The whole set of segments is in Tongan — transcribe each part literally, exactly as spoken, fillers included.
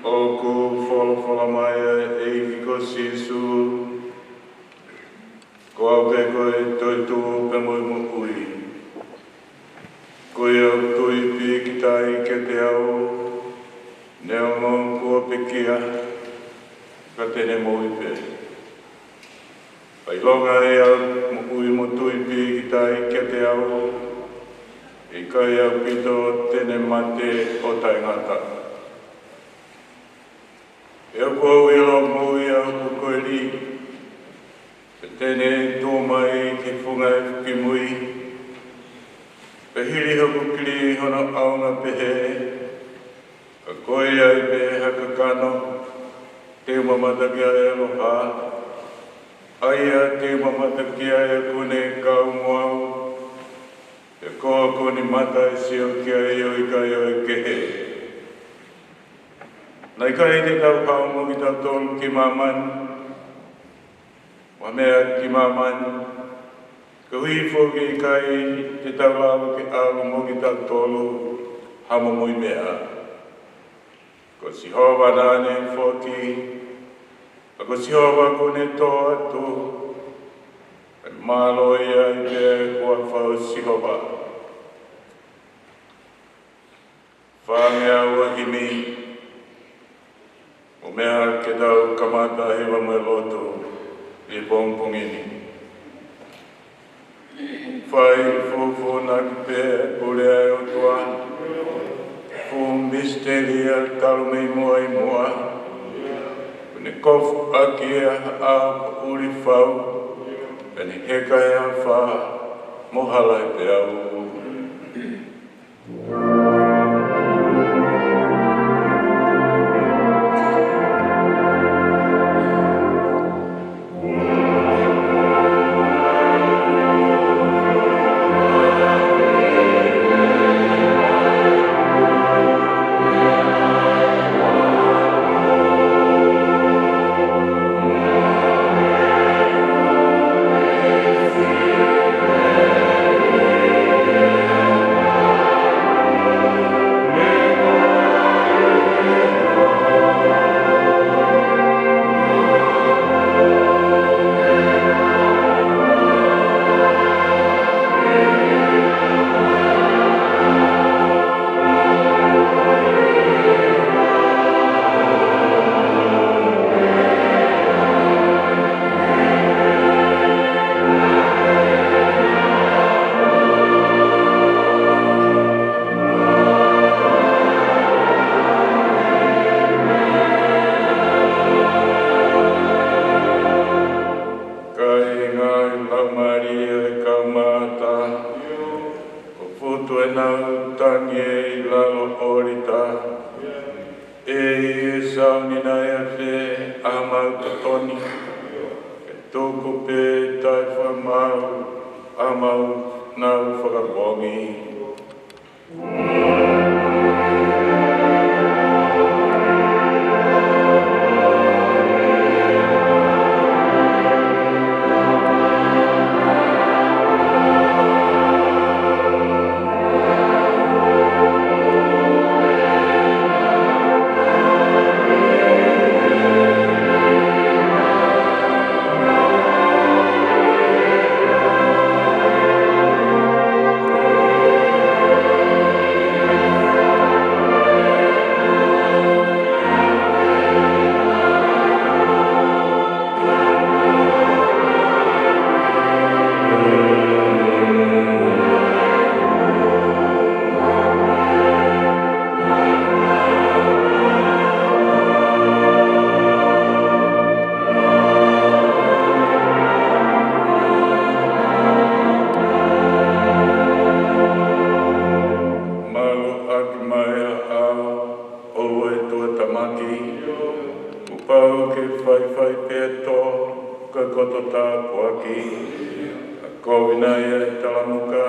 ʻOku folofola mai ʻa e ʻEiki ko Sīsū, ko au pē ko e toetuʻu pea mo e moʻui. Ko ia ʻoku tui pīkitai kiate au, neongo kuo pekia, ka te ne moʻui pē. ʻA ia ʻilonga ʻa e moʻui mo tui pīkitai kiate au, ʻe ʻikai ʻaupito te ne mate ʻo taʻengata. He ʻoku ou ʻilo moʻui au ko e lī, pea te ne tuʻu mai ki he funga ʻo e fuʻu kimui, pea hili hoku kili hono ʻaonga pehē. Ka ko ia ai pē ha kakano, te u mamata ki ai ʻi he ʻaloʻofa, ʻa ia te u mamata ki ai ʻoku ne kau mo au, he ko hoku nima te u sio ki ai ʻo ʻikai ʻo e kehe. Naʻe ʻikai te tau hao mo kitautolu ki māmani, mo ha meʻa ki māmani, koeʻuhi foki ʻe ʻikai te tau lava ke ʻalu mo kitautolu ha momoʻi meʻa. Ko Sihova naʻa ne foaki, pea ko Sihova kuo ne tō atu, ʻe mālō ia ʻi he huafa ʻo Sihova. Fāngeau ʻa e himi, ʻo meʻa ke tau kamata hiva mo e lotu ʻi he pongipongi ni. Fai fufū na ki pē pule ʻa e ʻOtua, fuʻu misiteli ʻa e talu mei muʻa ʻi muʻa, kuo ne kofu ʻaki ʻa e ʻao ʻuli fau, pea ne heka ʻa e afā mo hala ʻa e peau. Kāinga ʻi he Laumālie ʻo e Kaumāta, kuo futu ʻenau tangi ʻi lalo ʻōlita. ʻEiki, ʻe sauni nai ʻa e fē ʻa homau totoni? Ke tuku pē taʻefaʻamaau ʻa homau nau fakapoongi. Malu ʻaki mai ʻa e ʻao, ʻoua ʻe tuʻutāmaki, kuo pau ke faifai pē ʻa e tō, ka ko e koto tāpuaki. Ka kovi nai ʻa e talamuka,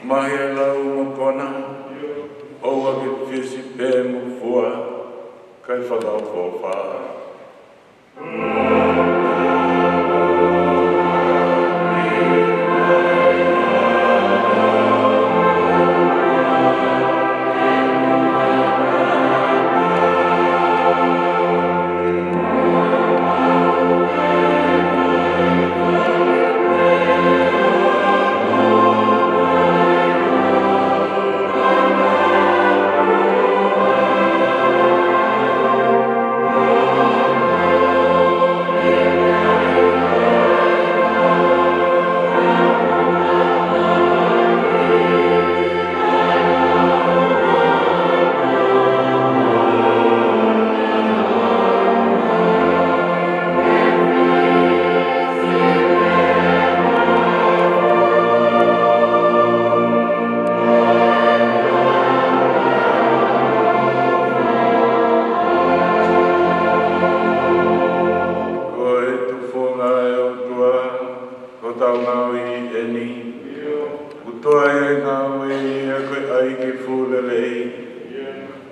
mahi ʻa e lau mo kona, ʻoua ke fisi pē mo fua, kae fakaʻofoʻofa. Fuʻu lelei,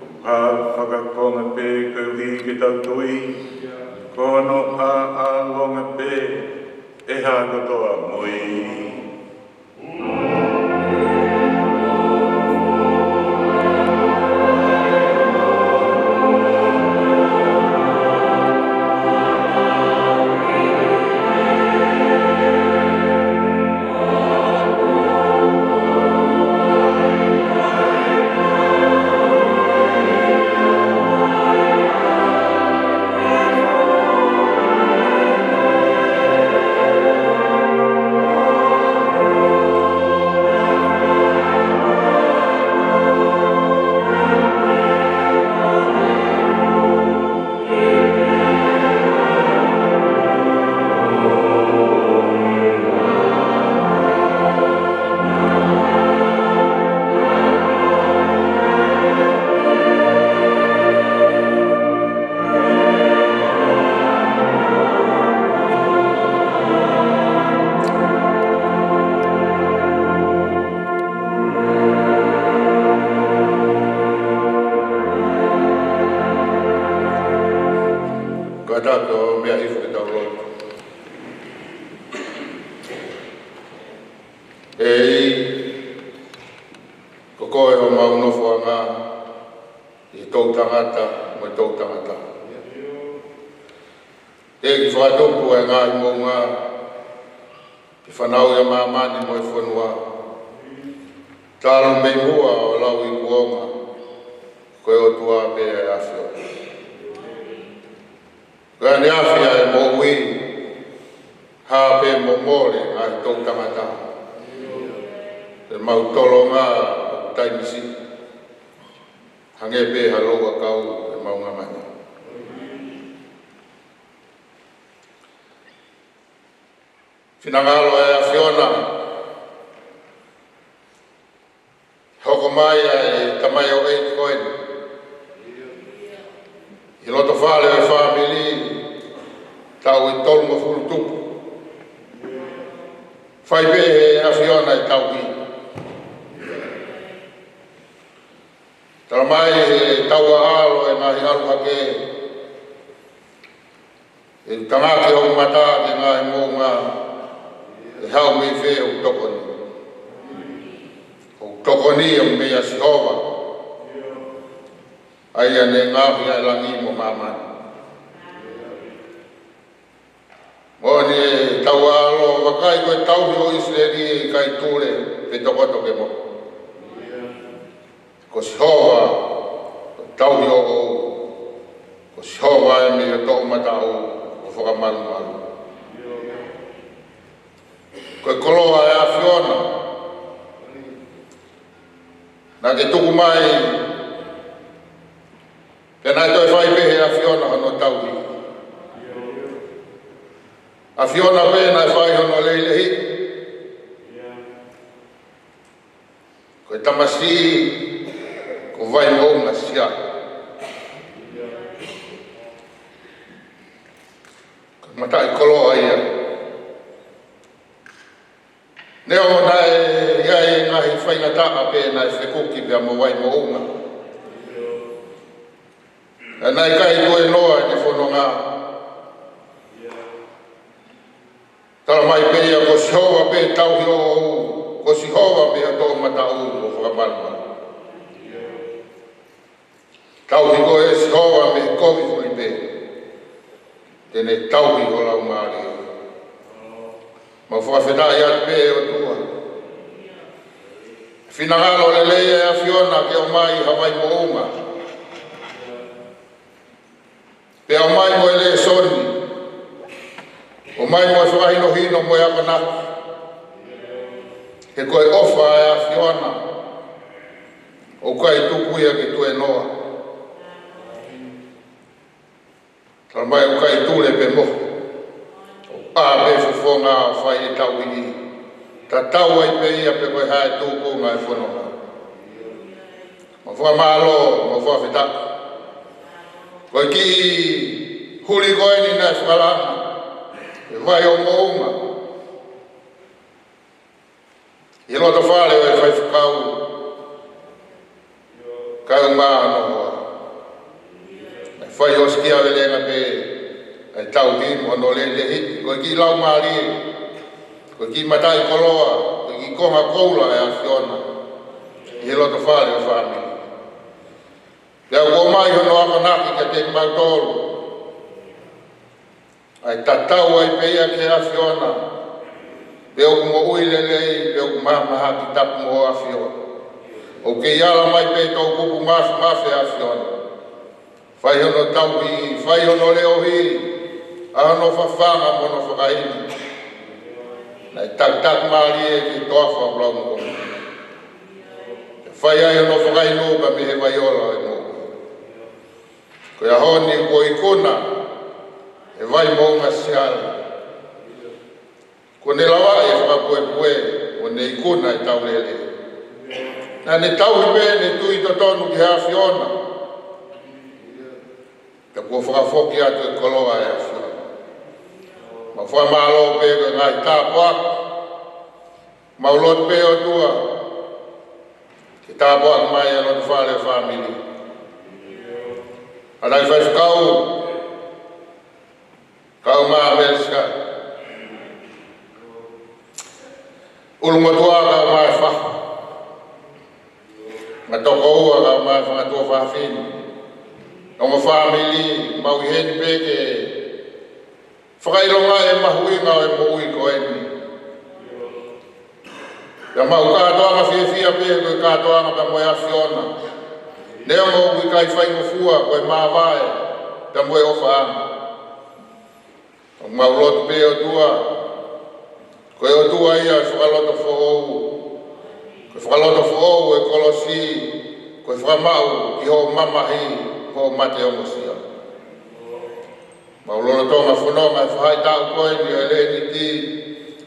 ʻoku hā fakakonga pē koeʻuhi ke tau tui, ko hono ʻāʻālonga pē ʻe hā kotoa mo ia. Ka tau meʻa hifo ke tau lotu. ʻEiki, ko koe homau nofoʻanga ʻi he toʻutangata mo e toʻutangata. ʻEiki, fakatupu e ngaahi moʻunga, ʻi he fanauʻi ʻa māmani mo e fonua, talu mei muʻa ʻo lauikuonga, ko e ʻOtua pē ʻa e ʻAfiona. Ko e ʻaneafi ʻa e moʻui, hā pē mo mole ʻa e toʻutangata. ʻEmau tolonga ʻoku taimi siʻi, hangē pē ha louʻakau ʻemau ngāue. Finangalo e ʻAfiona, hoko mai ʻa e tamaioʻeiki ko eni ʻi loto fale ʻo e fāmili, taʻu ʻe tolungofulu tupu. Fai pē he ʻAfiona e tauhi. Tala mai he taua ʻalo e ngaahi ʻalu hake, ʻe tangaki hoku mata ki he ngaahi moʻunga, ʻe haʻu mei fē hoku tokoni. Hoku tokoni ʻoku mei ʻia Sihova, ʻa ia ne ngaohi ʻa e langi mo māmani. Moʻoni e taua ʻalo, vakai ko e tauhi ʻo ʻIsileli ʻe ʻikai tule pe tokoto ke mohe. Ko Sihova, ko e tauhi ʻoʻou. Ko Sihova ē mei hoʻo toʻomataʻu ʻo fakamalumalu. Ko e koloa ʻa e ʻAfiona naʻa ke tuku mai, pea naʻe toe fai pē he ʻAfiona hono tauhi. ʻAfiona pē naʻe fai hono lehilehiʻi. Ko e tamasiʻi, ko Vaimoʻunga Sia. Ko e mataʻikoloa ia. Neongo naʻe ʻi ai e ngaahi faingataʻa pea naʻe fekuki pea mo Vaimoʻunga, ka naʻe ʻikai tuēnoa ʻene fononga. Tala mai pē ia, ko Sihova pē tauhi ʻoʻou, ko Sihova mei hoʻo toʻomataʻu ʻo fakamalumalu. Tauhi koe ʻe Sihova mei he kovi fuli pē, te ne tauhi ho laumālie. Mau fakafetaʻi atu pē ʻOtua. Finangalo lelei e ʻAfiona ke ʻomai ha Vaimoʻunga, pea ʻomai mo e lēsoni, ʻomai mo e fakahinohino mo e akonaki. He ko e ʻofa ʻa e ʻAfiona, ʻoku ʻikai tuku ia ke tuēnoa. Tala mai ʻoku ʻikai tule pe mohe. ʻOku ʻā pē fofonga ʻo fai e tauhi. Tatau ai pē ia pe ko e hā e tūkunga e fononga. Mau fakamālō, mau fakafetaʻi. Ko e kiʻi huli ko eni naʻe fakalanga ʻe Vaimoʻunga ʻi loto fale ʻo e faifekau. Kae ʻumaʻā hono hoa. Naʻe fai ʻo sikia velenga pē ʻa e tauhi mo hono lelei, ko e kiʻi laumālie, ko e kiʻi mataʻikoloa, ko e kiʻi konga koula ʻa e ʻAfiona ʻi he loto fale ʻo e fāmili. Pea kuo ʻomai hono akonaki kiate kimautolu ʻa e tatau ai pē ia ki he ʻAfiona, pe ʻoku moʻui lelei, pe ʻoku mahamahaki, tapu mo ho ʻAfio. ʻOku kei ala mai pē toʻukupu māfimafi ʻa e ʻAfiona. Fai hono tauhi, fai hono leʻohi ʻa hono fafanga mo hono fakahina. Naʻe takitaki mālie ki he toafa ʻo Laumokomo. Fai ai hono fakainu pea mei he vai ola ʻo e moʻui. Ko e ʻaho ni kuo ikuna ʻe Vaimoʻunga Siale. Kuo ne lavaʻi e fakapuepue, kuo ne ikuna e taulele. Naʻa ne tauhi pē ʻene tui totonu ki he ʻAfiona. Pea kuo fakafoki atu e koloa ʻa e ʻAfiona. Mau fakamālō pē ko e ngaahi tāpuaki. Mau lotu pē ʻOtua ke tāpuaki mai e loto fale ʻo e fāmili. ʻA e ngaahi faifekau, kae ʻumaʻā Meliska. ʻUlungaanga, kae ʻumaʻā e fahu. Ngaahi tokoua, kae ʻumaʻā e fanga tuofāfine. Ongo fāmili, mau ʻi heni pē ke fakaʻilongaʻi e mahuʻinga ʻo e moʻui ko eni. Pea mau kātoanga fiefia pē ko e kātoanga pea mo e ʻAfiona. Neongo ʻoku ʻikai faingofua ko e māvae pea mo e ʻofaʻanga. ʻOku mau lotu pē ʻOtua, ko e ʻOtua ia e fakaloto foʻou. Ko e fakaloto foʻou e kolosi, ko e fakamaʻu ki hoʻo mamahi, hoʻo mate ongosia. Mau lolotonga fononga he faʻahitaʻu ko eni ʻo e Leniti,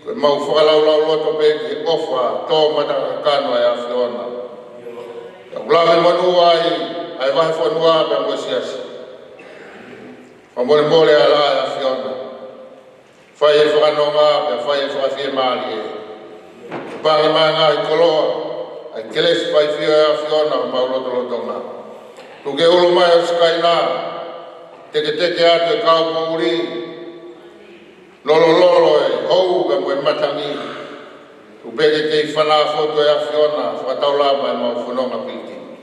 ko e mau fakalaulauloto pē ki he ʻofa tō mata kakano ʻa e ʻAfiona. Pea ʻoku lave monū ai ʻa e vahefonua pea mo e siasi. Fakamolemole ʻa e ʻAfiona. Fai e fakanonga, pea fai e fakafiemālie. Pange mai e ngaahi koloa ʻa e kelesi faifio ʻa e ʻAfiona ʻo mau lotolotonga. Tuku ke ulo mai ʻa e sikaina, teketeke atu e kau poʻuli, lolololo e hou pea mo e matangi. Tuku pē ke kei fanā fotu ʻa e ʻAfiona, fakataulama e mau fononga pilikimi.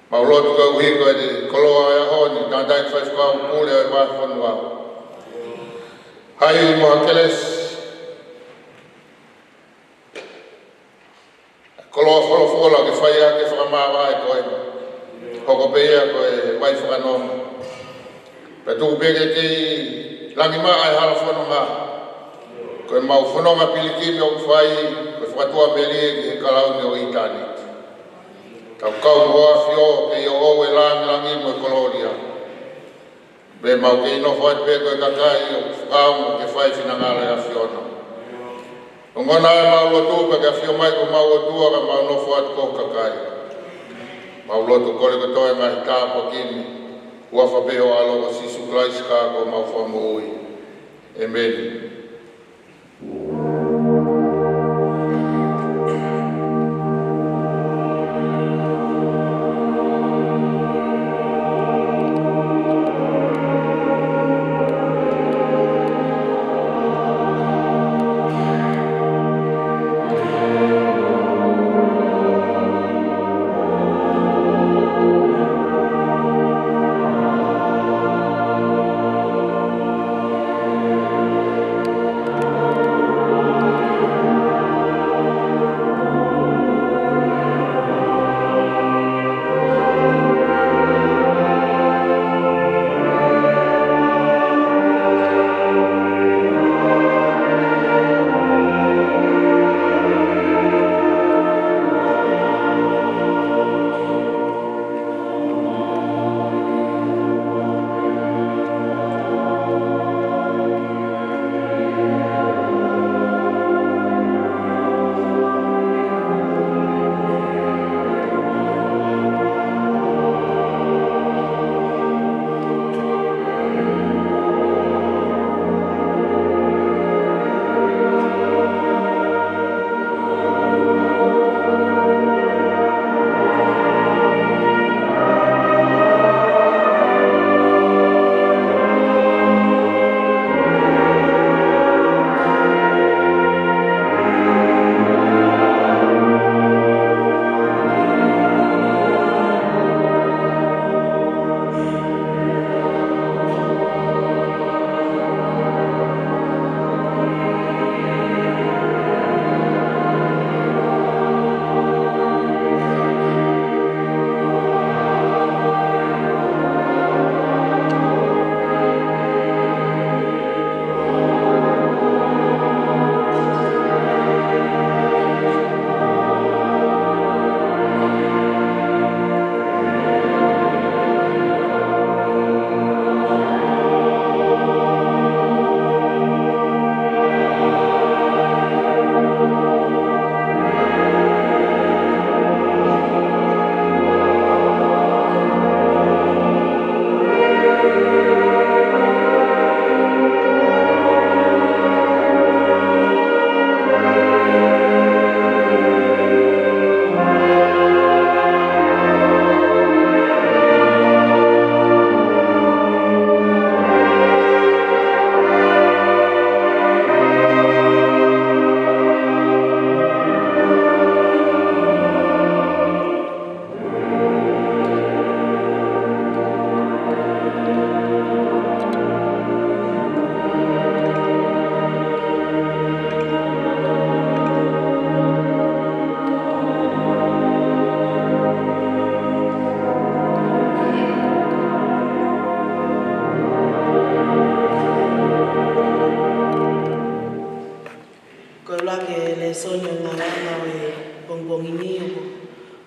Mau lotu koeʻuhi ko e koloa ʻo e ʻaho ni, tangataʻeiki faifekau pule ʻo e vahefonua. Hai mo ha kelesi. Koloa folofola ke fai ʻaki e fakamāvae ko eni. Hoko pē ia ko e vai fakanonga. Pea tuku pē ke kei langimaʻa e hala fononga. Ko e mau fononga pilikimi ʻoku fai, ko e fakatuʻamelie ki he kalauni ʻo ʻitāniti. Tau kau mo ho ʻAfio, ke ʻi ho ʻoʻou e langilangi mo e kolōlia. Pea mau kei nofo atu pē ko e kakai ʻoku fakaongo ke fai e finangalo ʻo e ʻAfiona. Ongona e mau lotu pea ke ʻafio mai ko homau ʻOtua ka mau nofo atu ko ho kakai. Mau lotu kole kotoa e ngaahi tāpuaki ni, ʻi he huafa pē ho ʻAlo ko Sīsū Kalaisi ko homau Fakamoʻui. ʻĒmeni.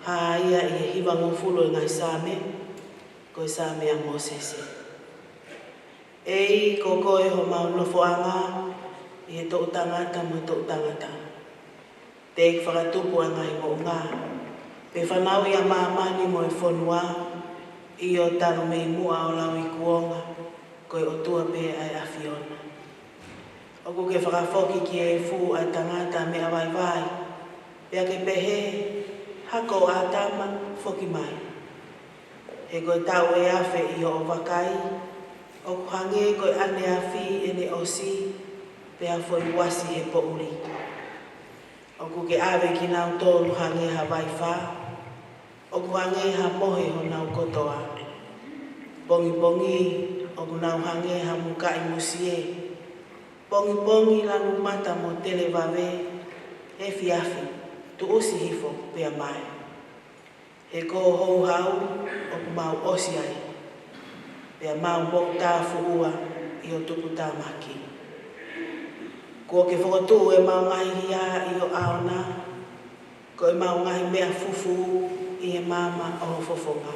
Hā ia ʻi he hivangofulu ʻo e ngaahi Saame, ko e Saame ʻa Mōsese. ʻEiki, ko koe homau nofoʻanga ʻi he toʻu tangata mo e toʻu tangata. Teʻeki fakatupu ʻa e ngaahi moʻunga, pe fanauʻi ʻa māmani mo e fonua, ʻio, talu mei muʻa ʻo lau ikuonga, ko e ʻOtua pē ʻa e ʻAfiona. ʻOku ke fakafoki ki he efu ʻa e tangata meʻa vaivai, pea ke pehē, Hako ʻo ʻĀtama, foki mai. He ko e taʻu ʻe afe ʻi hoʻo vakai, ʻoku hangē ko e ʻaneafi ʻene ʻosi, pea foʻi uasi he poʻuli. ʻOku ke ʻave kinautolu hangē ha vaifā, ʻoku hangē ha mohe honau kotoa. Pongipongi ʻoku nau hangē ha mukaʻi musie. Pongipongi lanu mata mo televave, efiafi tuʻusi hifo pea mae. He ko ho houhau ʻoku mau ʻosi ai, pea mau mou tāfuʻua ʻi ho tuputāmaki. Kuo ke fokotuʻu ʻemau ngaahi hia ʻi ho ʻao na, ko ʻemau ngaahi meʻa fufū ʻi he maama ʻo ho fofonga.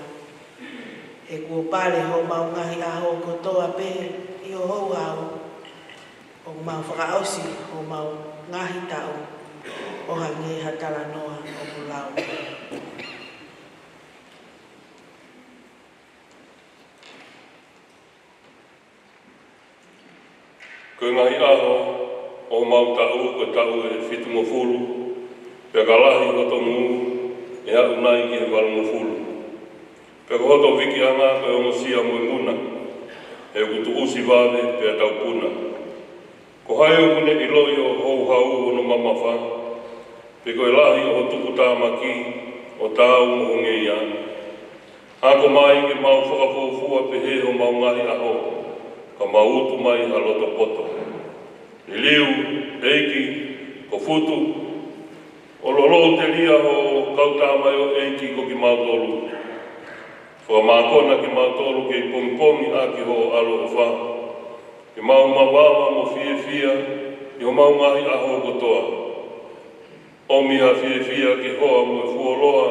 He kuo pale homau ngaahi ʻaho kotoa pē ʻi ho houhau, ʻoku mau fakaʻosi homau ngaahi taʻu ʻo hangē ha talanoa ʻoku lau. Ko e ngaahi ʻaho ʻo homau taʻu ko e taʻu ʻe fitungofulu, pea ka lahi hoto ngū ʻe aʻu nai ki he valungofulu. Pea ko hoto vikiʻanga ko e ongosia mo e muna, he ʻoku tuʻusi vave pea taupuna. Ko hai ʻoku ne ʻiloʻi ʻo houhau hono mamafa, pe ko e lahi ʻo ho tuputāmaki ʻo taau mo ho ngeia? Hako mai ke mau fakafuofua pehē homau ngaahi ʻaho, ka mau utu mai ha loto poto. Liliu, ʻEiki, ko Futu, ʻo lolou telia ho kau tamaioʻeiki ko kimautolu. Fakamākona kimautolu kei pongipongi ʻaki ho ʻaloʻofa, ke mau mavava mo fiefia ʻi homau ngaahi ʻaho kotoa. ʻOmi ha fiefia ke hoa mo e fuoloa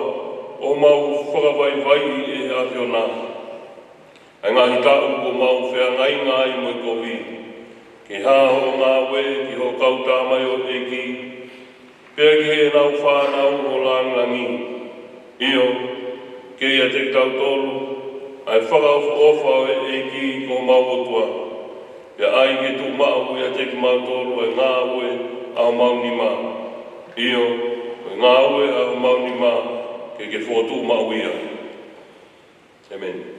ʻo mau fakavaivaiʻi ʻe he ʻAfiona ʻa e ngaahi taʻu kuo mau feangainga ai mo e kovi, ke hā hoʻo ngāue ki ho kau tamaioʻeiki, pea ki heʻenau fānau ʻo langilangi. ʻIo, ke ʻiate kitautolu ʻa e fakaʻofoʻofa ʻo e ʻEiki ko homau ʻOtua, pea ʻai ke tuʻumaʻu ʻiate kimautolu ʻa e ngāue ʻa homau nima. ʻIo, ko e ngāue ʻa homau nima ke ke fokotuʻu maʻu ia. ʻĒmeni.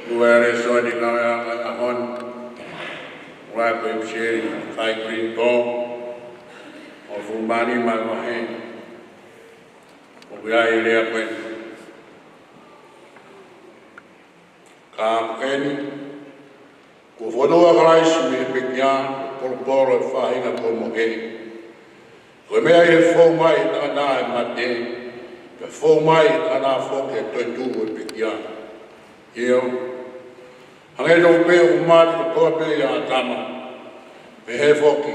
Ko e lēsoni ngāue ʻa e ʻaho ni, ʻoku ʻi ai ʻa e ʻipiseli ʻa Kaikolinitō hono hongofulu mā nima, vahe ʻoku ʻi ai e lea ko eni. Ka ko eni, kuo fokotuʻu ʻa Kalaisi mei he pekia, ko e polopolo ʻo e faʻahinga kuo mohe. Ko e meʻa ʻi he fou mai ʻa e tangata ʻi he mate, pea fou mai ʻa e tangata foki ʻi he toetuʻu ʻo e pekia. ʻIo, hangē tofu pē ʻoku mate kotoa pē ʻia ʻĀtama, pehē foki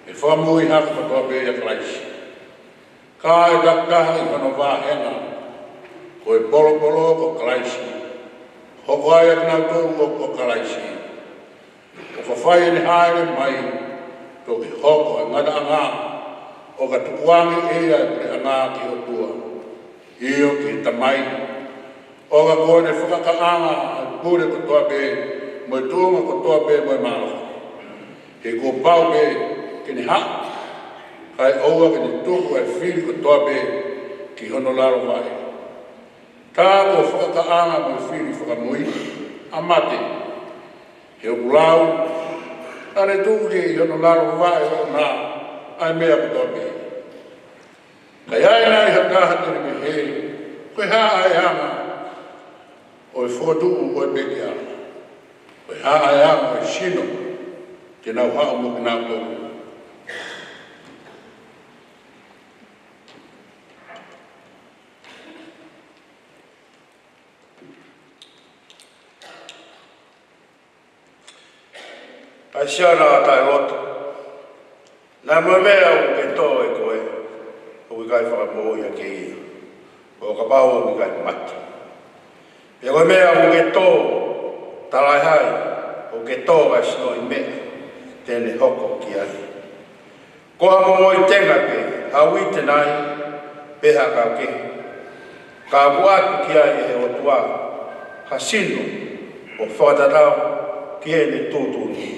ʻe fakamoʻui hake kotoa pē ʻia Kalaisi. Ka ʻe takitaha ʻi hono vāhenga, ko e polopolo ko Kalaisi, hoko ai ʻa kinautolu ʻoku ʻo Kalaisi. ʻOku fai ʻene hāʻele mai, toki hoko ʻa e ngataʻanga, ʻo ka tukuange ʻe ia ʻa e puleʻanga ki he ʻOtua, ʻio ki he Tamai. ʻO ka ko ʻene fakakaʻanga ʻa e pule kotoa pē, mo e tuʻunga kotoa pē, mo e mālohi. He kuo pau pē ke ne haʻu, kae ʻoua ke ne tuku ʻa e fili kotoa pē ki hono lalo vaʻe. Tā kuo fakakaʻanga mo e fili fakamui ʻa mate. He ʻoku lau, naʻa ne tuku ki hono lalo vaʻe ʻoʻona ʻa e meʻa kotoa pē. Ka ʻi ai nai ha taha te ne pehē, ko e hā ʻa e anga ʻo e fokotuʻu ʻo e pekia? Ko e hā ʻa e anga ʻo e sino te nau haʻu mo kinautolu? ʻAi siana ʻa taʻeloto. Naʻa mo e meʻa ʻoku ke tō ʻe koe, ʻoku ʻikai fakamoʻui ʻa ke ia, ʻo kapau ʻoku ʻikai mate. Pea ko e meʻa ʻoku ke tō, talaʻehai ʻoku ke tō ʻa e sinoʻi meʻa te ne hoko ki ai. Ko ha momoʻi tenga pē, ha uite nai, pe ha kau kehe, ka ʻoku ʻoatu ki ai ʻe he ʻOtua ha sino ʻo fakatatau ki heʻene tuʻutuʻuni.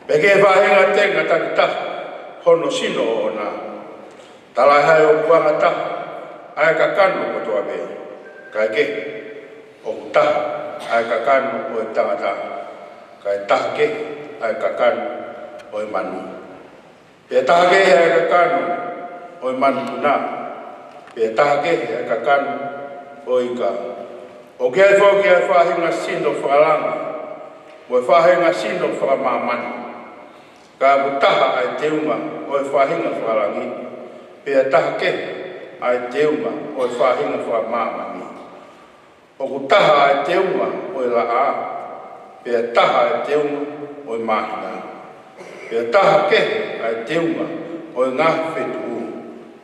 Pea ki he faʻahinga tenga takitaha hono sino ʻoʻona. Talaʻehai ʻoku anga taha ʻa e kakano kotoa pē, kae kehe, ʻoku taha ʻa e kakano ʻo e tangata, kae taha kehe ʻa e kakano ʻo e manu. Pea taha kehe ʻa e kakano ʻo e manupuna, pea taha kehe ʻa e kakano ʻo e ika. ʻOku ʻi ai foki ʻa e faʻahinga sino fakalangi, mo e faʻahinga sino fakamāmani. Ka ʻoku taha ʻa e teunga ʻo e faʻahinga fakalangi, pea taha kehe ʻa e teunga ʻo e faʻahinga fakamāmani. ʻOku taha ʻa e teunga ʻo e laʻā, pea taha ʻa e teunga ʻo e māhina, pea taha kehe ʻa e teunga ʻo e ngaahi fetuʻu.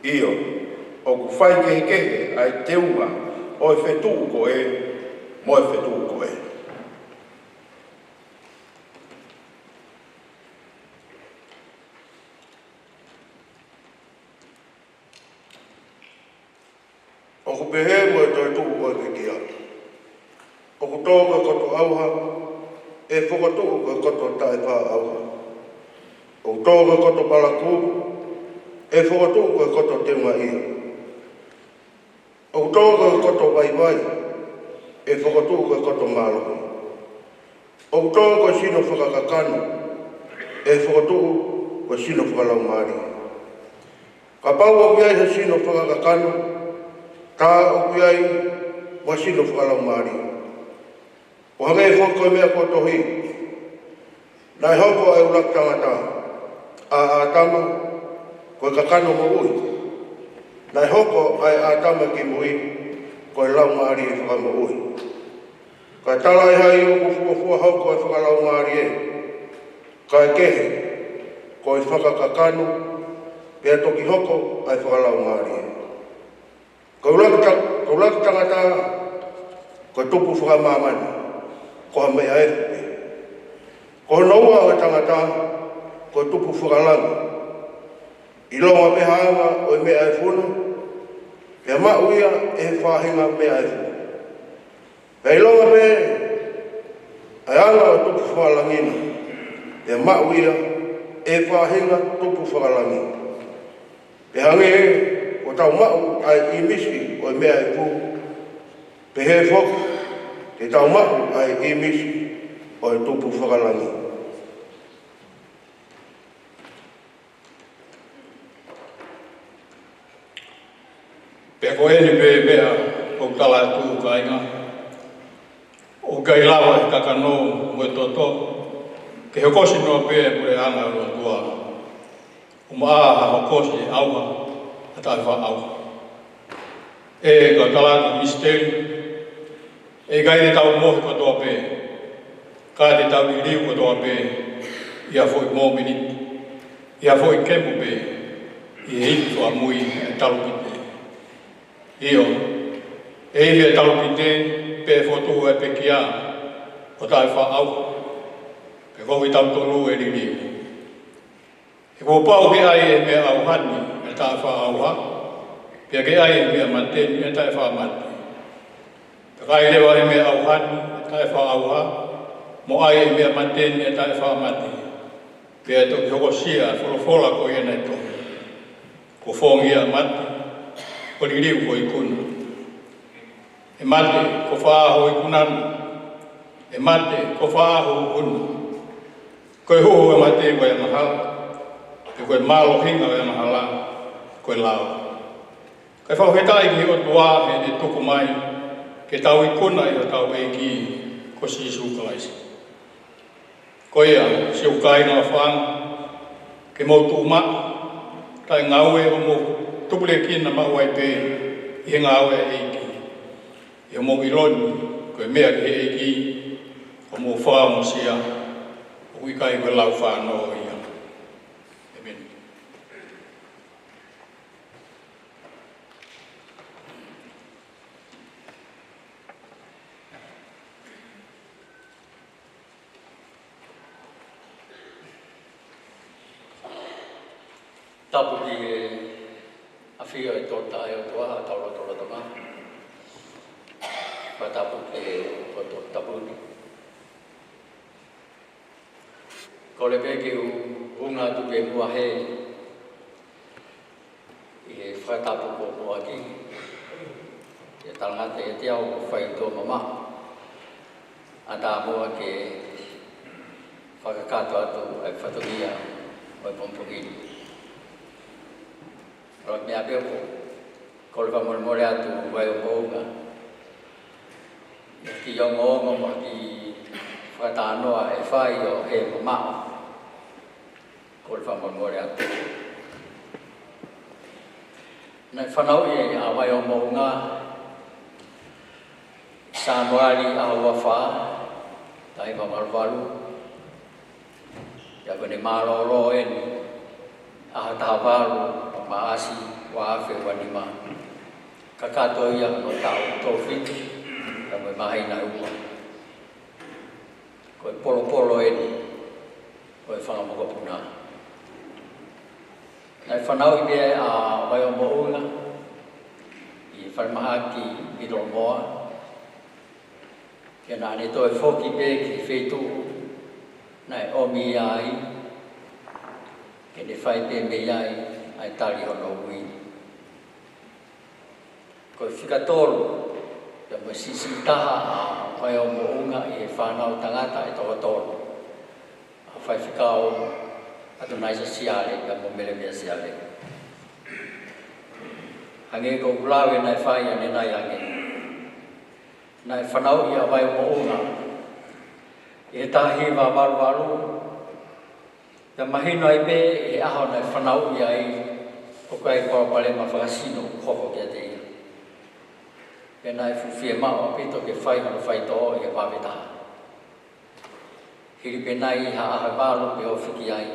ʻIo, ʻoku faikehekehe ʻa e teunga ʻo e fetuʻu ko ē mo e fetuʻu ko ē. ʻOku pehē mo e toetuʻu ʻo e pekia. ʻOku tō ko e koto ʻauha, ʻe fokotuʻu ko e koto taʻefāʻauha. ʻOku tō ko e koto palakū, ʻe fokotuʻu ko e koto teungaʻia. ʻOku tō ko e koto vaivai, ʻe fokotuʻu ko e koto mālohi. ʻOku tō ko e sino fakakakano, ʻe fokotuʻu ko e sino fakalaumālie. Kapau ʻoku ʻi ai ha sino fakakakano, tā ʻoku ʻi ai mo ha sino fakalaumālie. ʻO hangē foki ko e meʻa kuo tohi: Naʻe hoko ʻa e ʻuluaki tangata, ʻa ʻĀtama, ko e kakano moʻui. Naʻe hoko ʻa e ʻĀtama kimui ko e laumālie fakamoʻui. Ka talaʻehai ʻoku fuofua hoko ʻa e fakalaumālie, kae kehe, ko e fakakakano, pea toki hoko ʻa e fakalaumālie. Ko e ʻuluaki ta-, ko e ʻuluaki tangata, ko e tupu fakamāmani, ko ha meʻa efu pē. Ko hono ua ʻo e tangata, ko e tupu fakalangi. ʻIlonga pē ha anga ʻo e meʻa efu na, pea maʻu ia ʻe he faʻahinga meʻa efu. Pea ʻilonga pē ʻa e anga ʻo e tupu fakalangi na, pea maʻu ia ʻe he faʻahinga tupu fakalangi. Pea hangē kuo tau maʻu ʻa e ʻīmisi ʻo e meʻa efu, pehē foki Ke tau maʻu ʻa e ʻīmisi ʻo e tupu fakalangi. Pea ko eni pē meʻa ʻoku tala atu, kāinga, ʻoku ʻikai lava ʻe he kakano mo e toto ke hokosi noa pē ʻa e puleʻanga ʻo e ʻOtua, ʻumaʻā ha hokosi ʻe ʻauha ʻa e taʻefaʻaʻauha. ʻE kau tala atu misiteli, ʻe ʻikai te tau mohe kotoa pē, ka te tau liliu kotoa pē ʻi ha foʻi mōmeniti, ʻi ha foʻi kemo pē, ʻi he ifi fakamuimui e talupite. ʻIo, ʻe ifi e talupite, pea fotu e pekia ʻo e taʻefaʻaʻauha, pea ko kitautolu ʻe liliu. He kuo pau ke ʻai ʻe he meʻa ʻauha ni ʻa e taʻefaʻaʻauha, pea ke ʻai ʻe he meʻa mate ni ʻa e taʻefaʻamate. Pea ka ʻai leva ʻe he meʻa ʻauha ni ʻa e taʻefaʻaʻauha, mo ʻai ʻe he meʻa mate ni ʻa e taʻefaʻamate, pea toki hokosia ʻa e folofola ko ia naʻe tohi: Kuo fongia ʻa e mate, kuo liliu ho ikuna. ʻE mate, ko fē ho ikuna na? ʻE mate, ko fē ho huhu na? Ko e huhu ʻo e mate ko e angahala, pea ko e mālohinga ʻo e angahala ko e lao. Kae fakafetaʻi ki he ʻOtua heʻene tuku mai ke tau ikuna ʻi hotau ʻEiki ko Sīsū Kalaisi. Ko ia, siʻoku kāinga ʻofaʻanga, ke mou tuʻu maʻu, taʻe ngāue, ʻo mou tupulekina maʻu ai pē ʻi he ngāue ʻa e ʻEiki, ʻi hoʻomou ʻilo ni ko e meʻa ki he ʻEiki ʻoku mou fakaongosia, ʻoku ʻikai ko e lau fānau ia. ʻĒmeni. Tapu ki he ʻafio ʻa e Tolu Tahaʻi ʻOtua ʻi hotau lotolotonga. Fakatapu ki he ʻOtua tapu ni. Kole pē ke u hūfanga atu pē muʻa he ʻi he fakatapu kuo muʻaki, ʻi he talangata ʻiate au ʻoku fai ʻi tuʻa mamaʻo, ʻatā muʻa ke fakakakato atu ʻa e fatongia ʻo e pongipongi ni. Ko e meʻa pē ʻoku ou kole fakamolemole atu, Vaiomoʻunga, ʻi he kiʻi ongoongo mo e kiʻi fakatalanoa ʻe fai ʻo hē mamaʻo. Kole fakamolemole atu. Naʻe fanauʻi ʻa Vaiomoʻunga ʻi Sānuali ʻaho ua fā, taha hiva valu valu. Pea ko ʻene mālōlō eni ʻaho taha valu ʻo Maʻasi ua afe ua nima. Kakato ia mo e taʻu tolu fitu, pea mo e māhina ʻe ua. Ko e polopolo eni ʻo e fanga mokopuna. Naʻe fanauʻi pē ʻa Vaiomoʻunga ʻi he falemahaki ʻi Tolomoa, pea naʻa ne toe foki pē ki he feituʻu naʻe ʻomi ia ai, ke ne fai pē mei ai ʻa e tali hono ui. Ko e fika tolu, pea mo e siʻisiʻi taha ʻa Vaiomoʻunga ʻi he fānau tangata ʻe toko tolu, ʻa Faifekau ʻAtunaisa Siale pea mo Melemia Siale. Hangē ko ʻeku lave naʻe fai ʻanenai ange, naʻe fanauʻi ʻa Vaiomoʻunga ʻi he taha hiva valu valu, pea mahino ai pē ʻi he ʻaho naʻe fanauʻi ai, ʻoku ʻikai ko ha palopalema fakasino ʻoku hoko kiate ia. Pea naʻe fuʻu fiemaʻu ʻaupito ke fai hono faitoʻo ʻi he vave taha. Hili pē nai ha ʻaho ʻe valu pe ofi ki ai,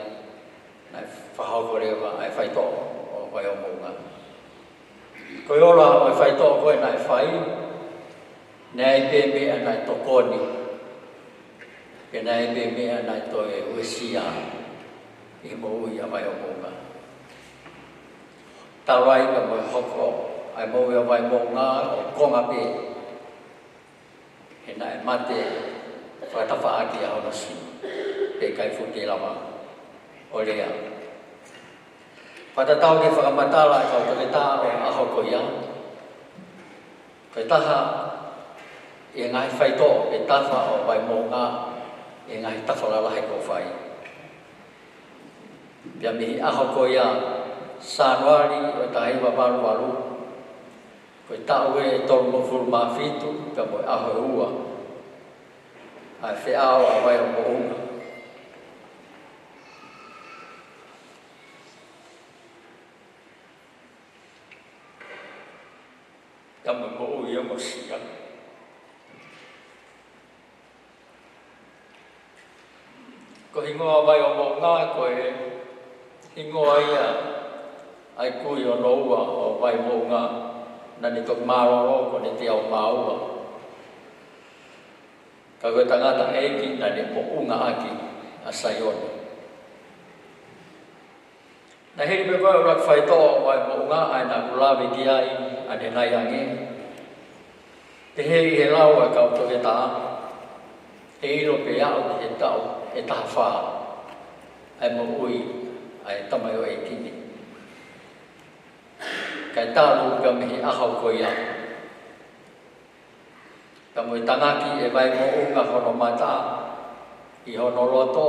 naʻe fakahoko leva ʻa e faitoʻo ʻo Vaiomoʻunga. Ko e ola ʻo e faitoʻo ko ē naʻe fai, naʻe ʻi ai pē meʻa naʻe tokoni, pea naʻe ʻi ai pē meʻa naʻe toe uesia ʻi he moʻui ʻa Vaiomoʻunga. Talu ai pea mo e hoko ʻa e moʻui ʻa Vaimoʻunga ʻo konga pē, he naʻe mate fakatafaʻaki ʻa hono sino, pea ʻikai fuʻu kei lava ʻo lea. Fakatatau ki he fakamatala ʻa e kau toketā ʻo e ʻaho ko ia, ko e taha ʻi he ngaahi faitoʻo ʻi he tafa ʻo Vaimoʻunga, ʻi he ngaahi tafa lalahi kuo fai. Pea mei he ʻaho ko ia, Sānuali ʻo e taha hiva valu valu, ko e taʻu ʻe tolungofulu mā fitu, pea mo e ʻaho ʻe ua ʻa e feʻao ʻa Vaimoʻunga. Pea mo e moʻui ʻa Mosia. Ko e hingoa Vaimoʻunga, ko e hingoa ia ʻa e kui hono ua ʻo Vaimoʻunga, naʻa ne toki mālōlō ko ʻene teau mā ua. Ka ko e tangataʻeiki naʻa ne moʻunga ʻaki ʻa Saione. Naʻe hili pē ko e ʻuluaki faitoʻo ʻo Vaimoʻunga ʻa ia naʻa ku lave ki ai ʻanenai ange. Pehē ʻi he lau ʻa e kau toketā, ʻe ʻilo pē ʻe aʻu ki he taʻu ʻe taha fā ʻa e moʻui ʻa e tamaioʻeiki ni. Kae talu pē mei he ʻaho ko ia. Ka mo e tangaki ʻe Vaimoʻunga hono mata ʻi hono loto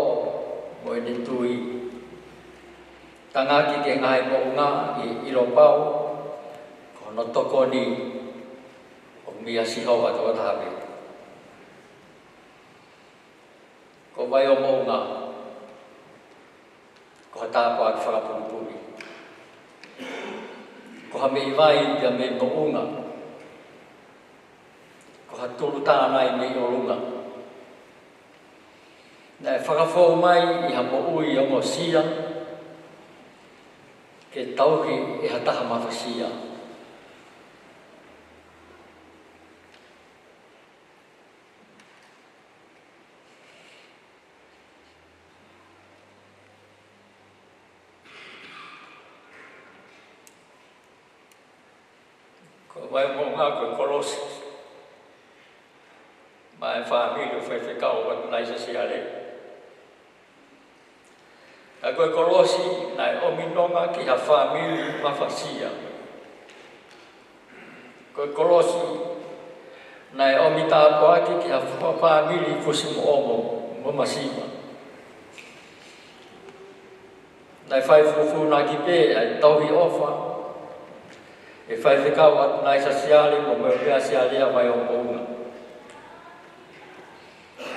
mo ʻene tui. Tangaki ki he ngaahi moʻunga ʻi he ʻilo pau ko hono tokoni ʻoku meia Sihova tokotaha pē. Ko Vaimoʻunga ko ha tāpuaki fakapulipuli. Ko ha meʻi vai pea mei moʻunga. Ko ha tulu tānaki mei ʻolunga. Naʻe fakafou mai ʻi ha moʻui ʻo Mosia ke tauhi ʻe ha taha mafasia. Ko Vaimoʻunga ko e kolosi maʻa e fāmili ʻo e faifekau ʻa Naisa Siale. Ka ko e kolosi naʻe ʻomi nonga ki ha fāmili mafasia. Ko e kolosi naʻe ʻomi tāpuaki ki ha fa-, fāmili fusi mo ʻomo mo masiva. Naʻe fai fufuunaki pē ʻa e tauhi ʻofa ʻe faifekau ʻa Naisa Siale mo Meopea Siale ʻa Vaimoʻunga.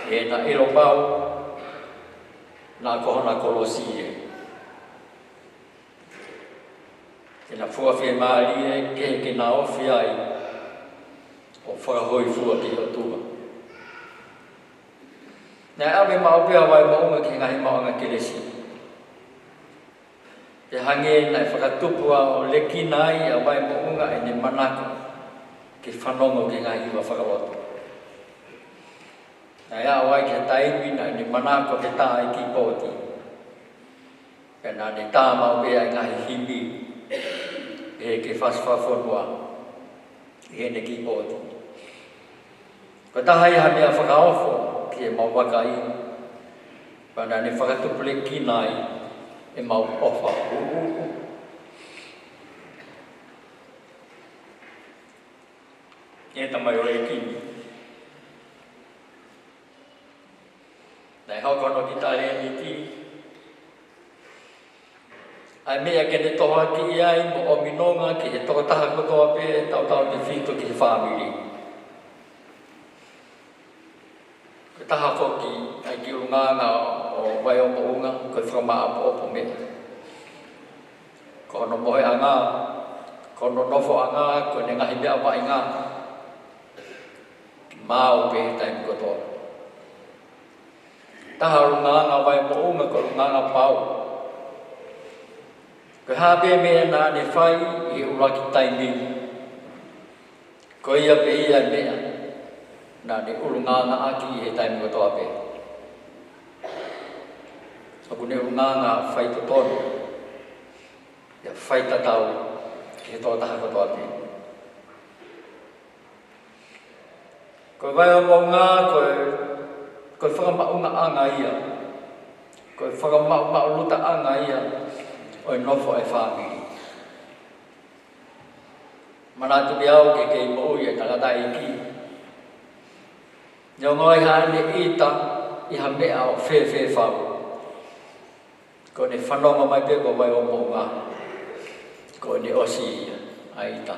ʻI heʻena ʻilo pau naʻa ko hona kolosi ē. Ke na fua fiemālie ke, ke na ofi ai ʻo fakahōifua ki he ʻOtua. Naʻe ʻave maʻu pē ʻa Vaimoʻunga ki he ngaahi maʻuʻanga kelesi. Pea hangē naʻe fakatupu ʻa ʻolekina ai ʻa Vaimoʻunga ʻene manako ke fanongo ki he ngaahi hiva fakalotu. Naʻe aʻu ai ki he taimi naʻa ne manako ke tā ʻi kīpooti. Pea naʻa ne tā maʻu pē ʻa e ngaahi himi ʻi he kī fakafonua ʻi heʻene kīpooti. Ko e taha ia ha meʻa fakaofo ki heʻemau vakai, pea naʻa ne fakatupulekina ai ʻemau ʻofa ʻuʻuku ʻi he tamaioʻeiki ni. Naʻe hoko hono kiʻi talēniti ʻa e meʻa ke ne tohoakiʻi ai mo ʻomi nonga ki he tokotaha kotoa pē tautautefito ki he fāmili. Ko e taha foki ʻa e kiʻi ʻulungaanga ʻo Vaimoʻunga ko e fakamāʻopoʻopo meʻa. Ko hono moheʻanga, ko hono nofoʻanga, ko ʻene ngaahi meʻa vaʻinga. Maʻu pē he taimi kotoa. Taha ʻulungaanga ʻa Vaimoʻunga ko e ʻulungaanga pau. Ko e hā pē meʻa naʻa ne fai ʻi he ʻuluaki taimi, ko ia pē ia meʻa naʻa ne ʻulungaanga ʻaki ʻi he taimi kotoa pē. ʻOku ne ʻulungaanga faitotonu, ʻio faitatau ki he tokotaha kotoa pē. Ko Vaimoʻunga, ko e, ko e fakamaʻungaʻanga ia. Ko e fakamaʻumaʻulutaʻanga ia ʻo e nofo ʻa e fāmili. Manatu pē au ke kei moʻui ʻa e tangataʻeiki Neongo ʻi haʻane ʻita ʻi ha meʻa ʻo fēfē fau, ko ʻene fanongo mai pē ko Vaiomoʻunga, ko ʻene ʻosi ia ʻa e ʻita.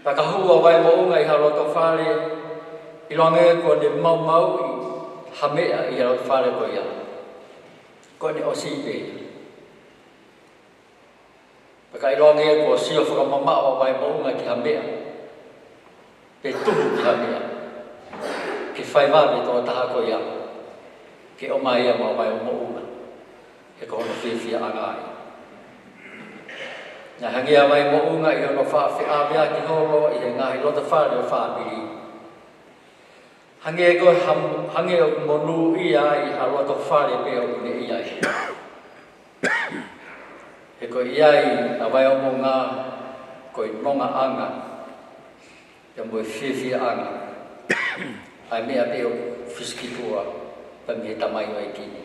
Pea ka hū ʻa Vaiomoʻunga ʻi ha loto fale, ʻilonga kuo ne maumauʻi ha meʻa ʻi ha loto fale ko ia, ko ʻene ʻosi pē ia. Pea ka ʻilonga kuo sio fakamamaʻo ʻa Vaimoʻunga ki ha meʻa, pe tuhu ki ha meʻa, ke fai vave e tokotaha ko ia ke ʻomai ia maʻa Vaimoʻunga, he ko hono fiefiaʻanga ia. Naʻe hangē ʻa Vaimoʻunga ʻi hono faʻa feʻaveaki holo ʻi he ngaahi loto fale ʻo e fāmili, hangē ko e ham-, hangē ʻoku monūʻia ai ha loto fale pē ʻoku ne ʻi ai. He ko e ʻi ai ʻa Vaiomoʻunga ko e nongaʻanga, pea mo e fiefiaʻanga, ʻa e meʻa pē ʻoku fisikitua pē mei he tamaioʻeiki ni.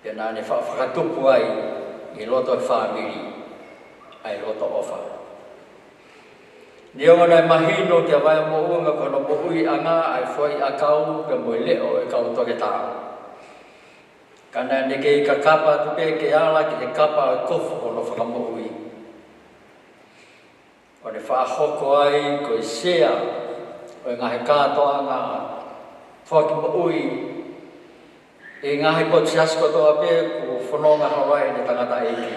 Pea naʻa ne fa-, fakatupu ai ʻi loto e fāmili ʻa e loto ʻofa. Neongo naʻe mahino kia Vaimoʻunga ko hono moʻuiʻanga ʻa e foʻi ʻakau pea mo e leʻo e kau toketā, ka naʻa ne kei kakapa atu pē ke ala ki he kapa ʻo e kofu ʻo hono fakamoʻui, ʻo ne faʻa hoko ai ko e sea ʻo e ngaahi kātoanga foaki moʻui ʻi he ngaahi potu siasi kotoa pē kuo fononga holo ai ʻene tangataʻeiki.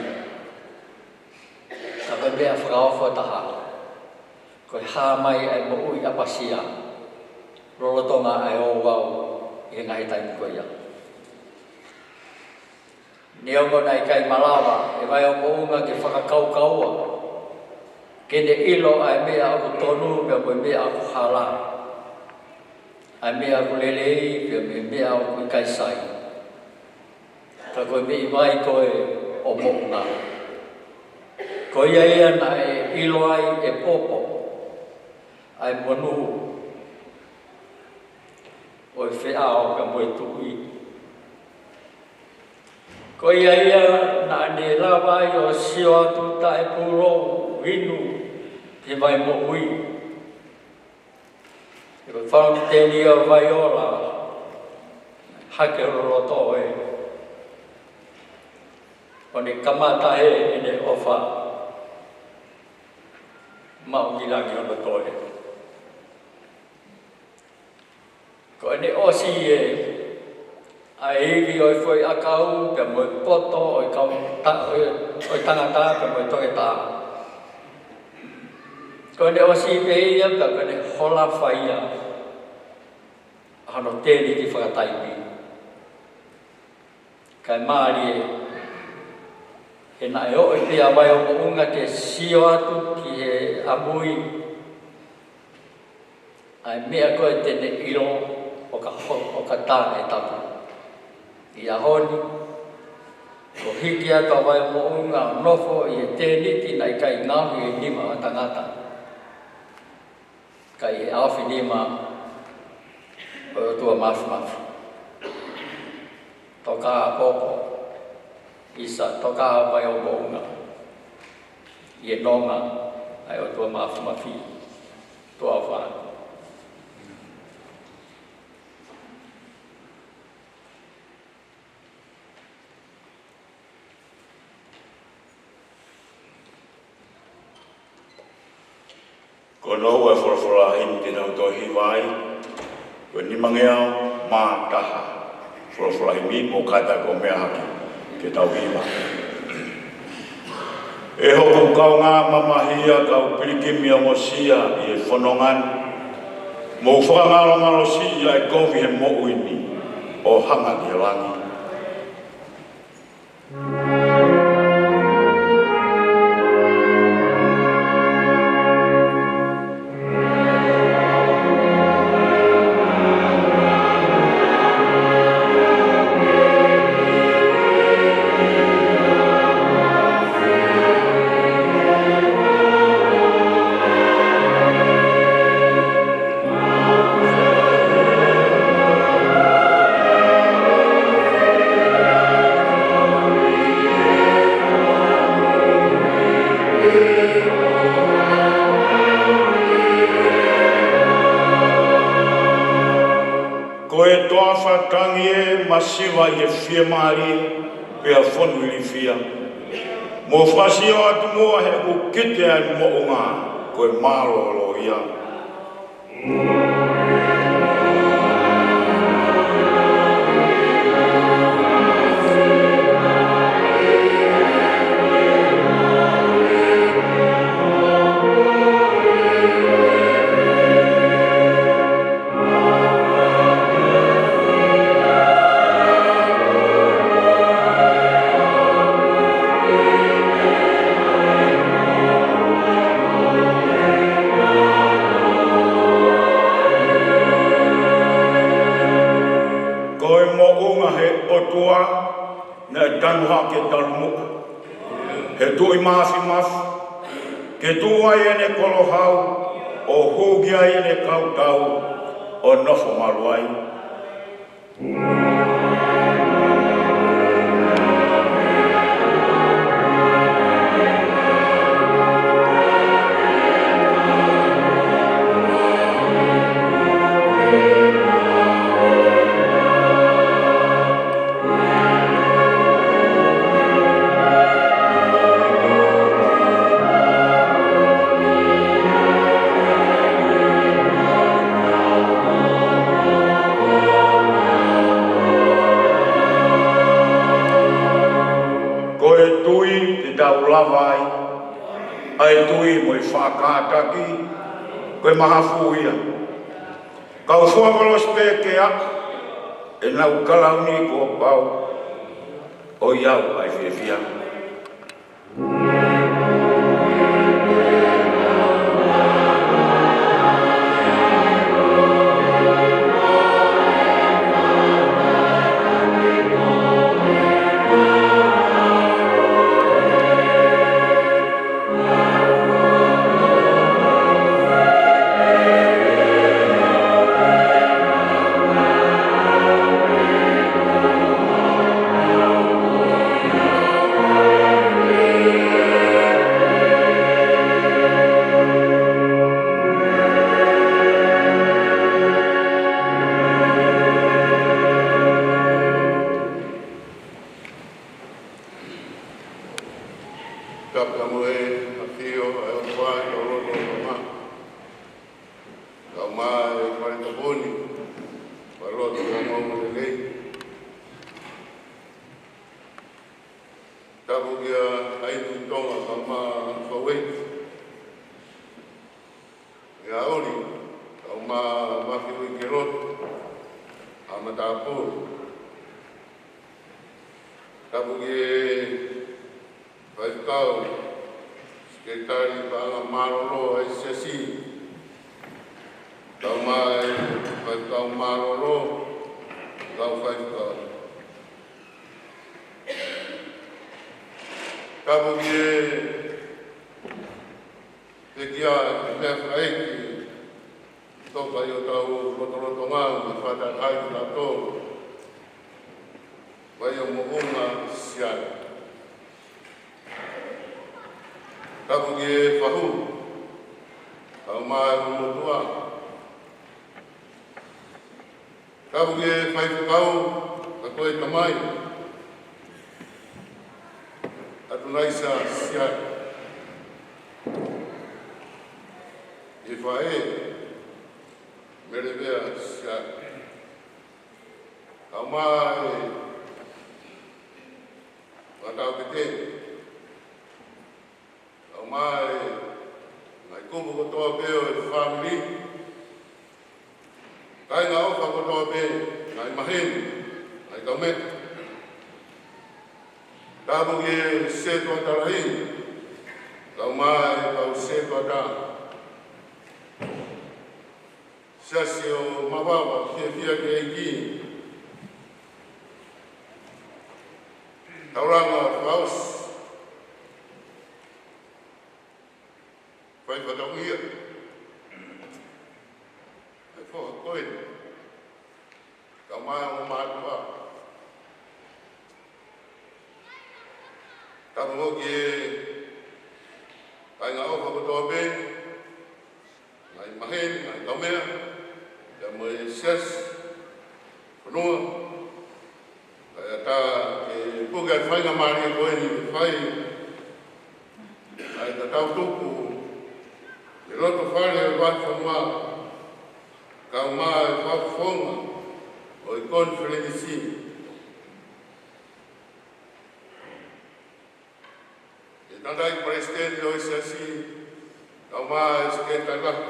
Ka ko e meʻa fakaofo taha, ko e hā mai ʻa e moʻui ʻapasia lolotonga ʻa e ouau ʻi he ngaahi taimi ko ia. Neongo naʻe ʻikai malava ʻe Vaimoʻunga ke fakakaukaua ke ne ʻilo ʻa e meʻa ʻoku tonu pea mo e meʻa ʻoku hala, ʻa e meʻa ʻoku lelei pea mo e meʻa ʻoku ʻikai sai, ka ko e meʻi vai ko ē ʻo Moʻunga, ko ia ia naʻe ʻilo ai ʻe Popo ʻa e monū ʻo e feʻao pea mo e tuʻi. Ko ia ia naʻa ne lava ai ʻo sio atu taʻepūlou inu ki he vai moʻui. He ko e fanga tēniti ʻo Vaiola, hake hono loto ē, ʻo ne kamata ʻene ʻofa maʻu ki langi hono toe. Ko ʻene ʻosi ē ʻa e ivi ʻo e foʻi ʻakau pea mo e poto ʻo e kau ta-, ʻo e, ʻo e tangata pea mo e toketā. Ko ʻene ʻosi pē ia pea ko ʻene holofa ia ʻa hono tēniti fakataimi. Kae mālie, he naʻe ʻoʻi pē ʻa Vaimoʻunga ke sio atu ki he ʻamui, ʻa e meʻa ko ē te ne ʻilo ʻo ka ho-, ʻo ka tā e tapu. ʻI he ʻaho ni, kuo hiki atu ʻa Vaimoʻunga ʻo nofo ʻi he tēniti naʻe ʻikai ngaohi ʻe he nima ʻo e tangata, ka ʻi he ʻaofinima ʻo e ʻOtua Māfimafi. Tokā Popo, ʻisa, tokā Vaimoʻunga ʻi he nonga ʻa e ʻOtua Māfimafi. Tuʻa ʻofa atu. Ko hono ua e folofola himi te tau toe hiva ai, ko e nimangeau mā taha. Folofola himi, mou kātaki ʻo meʻa hake ke tau hiva. ʻE hoku kaungā mamahi, kau pilikimi ongosia ʻi he fononga ni, mou fakangalongalosi ʻa e kovi he moʻui ni ʻo hanga ki he langi. Fakatangi ē masiva ʻi he fiemālie pea fonu ilifia. Mo fakasio atu muʻa he ʻoku kite ai moʻunga ko e mālōlō ia. Ko e moʻunga he ʻOtua naʻe tanu hake taumuʻa he Tuʻi Māfimafi, ke tuʻu ai ʻene kolo hau, ʻo hū ki ai ʻene kau tau, ʻo nofo malu ai. Ko e tui te tau lava ai, ʻa e tui mo e faʻa kātaki, ko e mahafu ia. Kau fua kolosi pē ke aʻu ʻenau kalauni kuo pau, ʻoiauē ʻa e fiefia. Tapu mo e ʻafio ʻa e ʻOtua ʻi hotau lotolotonga. Kae ʻumaʻā e fale tapu ni, falelotu ʻo e ongoongolelei. Tapu kia Haʻaini Tonga kae ʻumaʻā Fauei. ʻIa ʻoli, kae ʻumaʻā Mafiuikelotu, ʻa Matapulu. Tapu ki he faifekau, sekelitali paʻanga mālōlō ʻa e siasi. Kae ʻumaʻā e faifekau mālōlō, kau faifekau. Tapu ki he pekia ʻa e meʻa fakaʻeiki, toka ʻi hotau lotolotonga, mo e fakataha ai kitautolu. Vai o moʻunga Siaina. Tapu ki he fahu, kae ʻumaʻā e motuʻa. Tapu ki he faifekau, ka ko e tamai, ʻa Tunaisa Siaina. Ki he faʻē, Melevea Siaina. Kae ʻumaʻā e fakataupete. Kae ʻumaʻā e ngaahi kupu kotoa pē ʻo e fāmili. Kāinga ʻofa kotoa pē, ngaahi maheni, ngaahi kaumeʻa. Tapu ki he setuata lahi, kae ʻumaʻā e kau setuata. Siasi ʻo Mavawa, fiefia ki he ʻEiki. Taulanga Fausi. Fai fakataumia. Fai foha koe. Kae ʻumaʻā e ongo mātuʻa. Tapu foki ki he kāinga ʻofa kotoa pē, ngaahi maheni, ngaahi kaumeʻa, pea mo e siasi, ko Noa, kae ʻatā ke puke ʻa e faingamālie ko eni ke fai ʻa e tatau tuku ʻi he loto fale ʻo e vahefonua, kae ʻumaʻā e fakafofonga ʻo e konifelenisi. ʻE Tangataʻeiki Palesiteni ʻo e Siasi, kae ʻumaʻā e Sekelitali Lahi,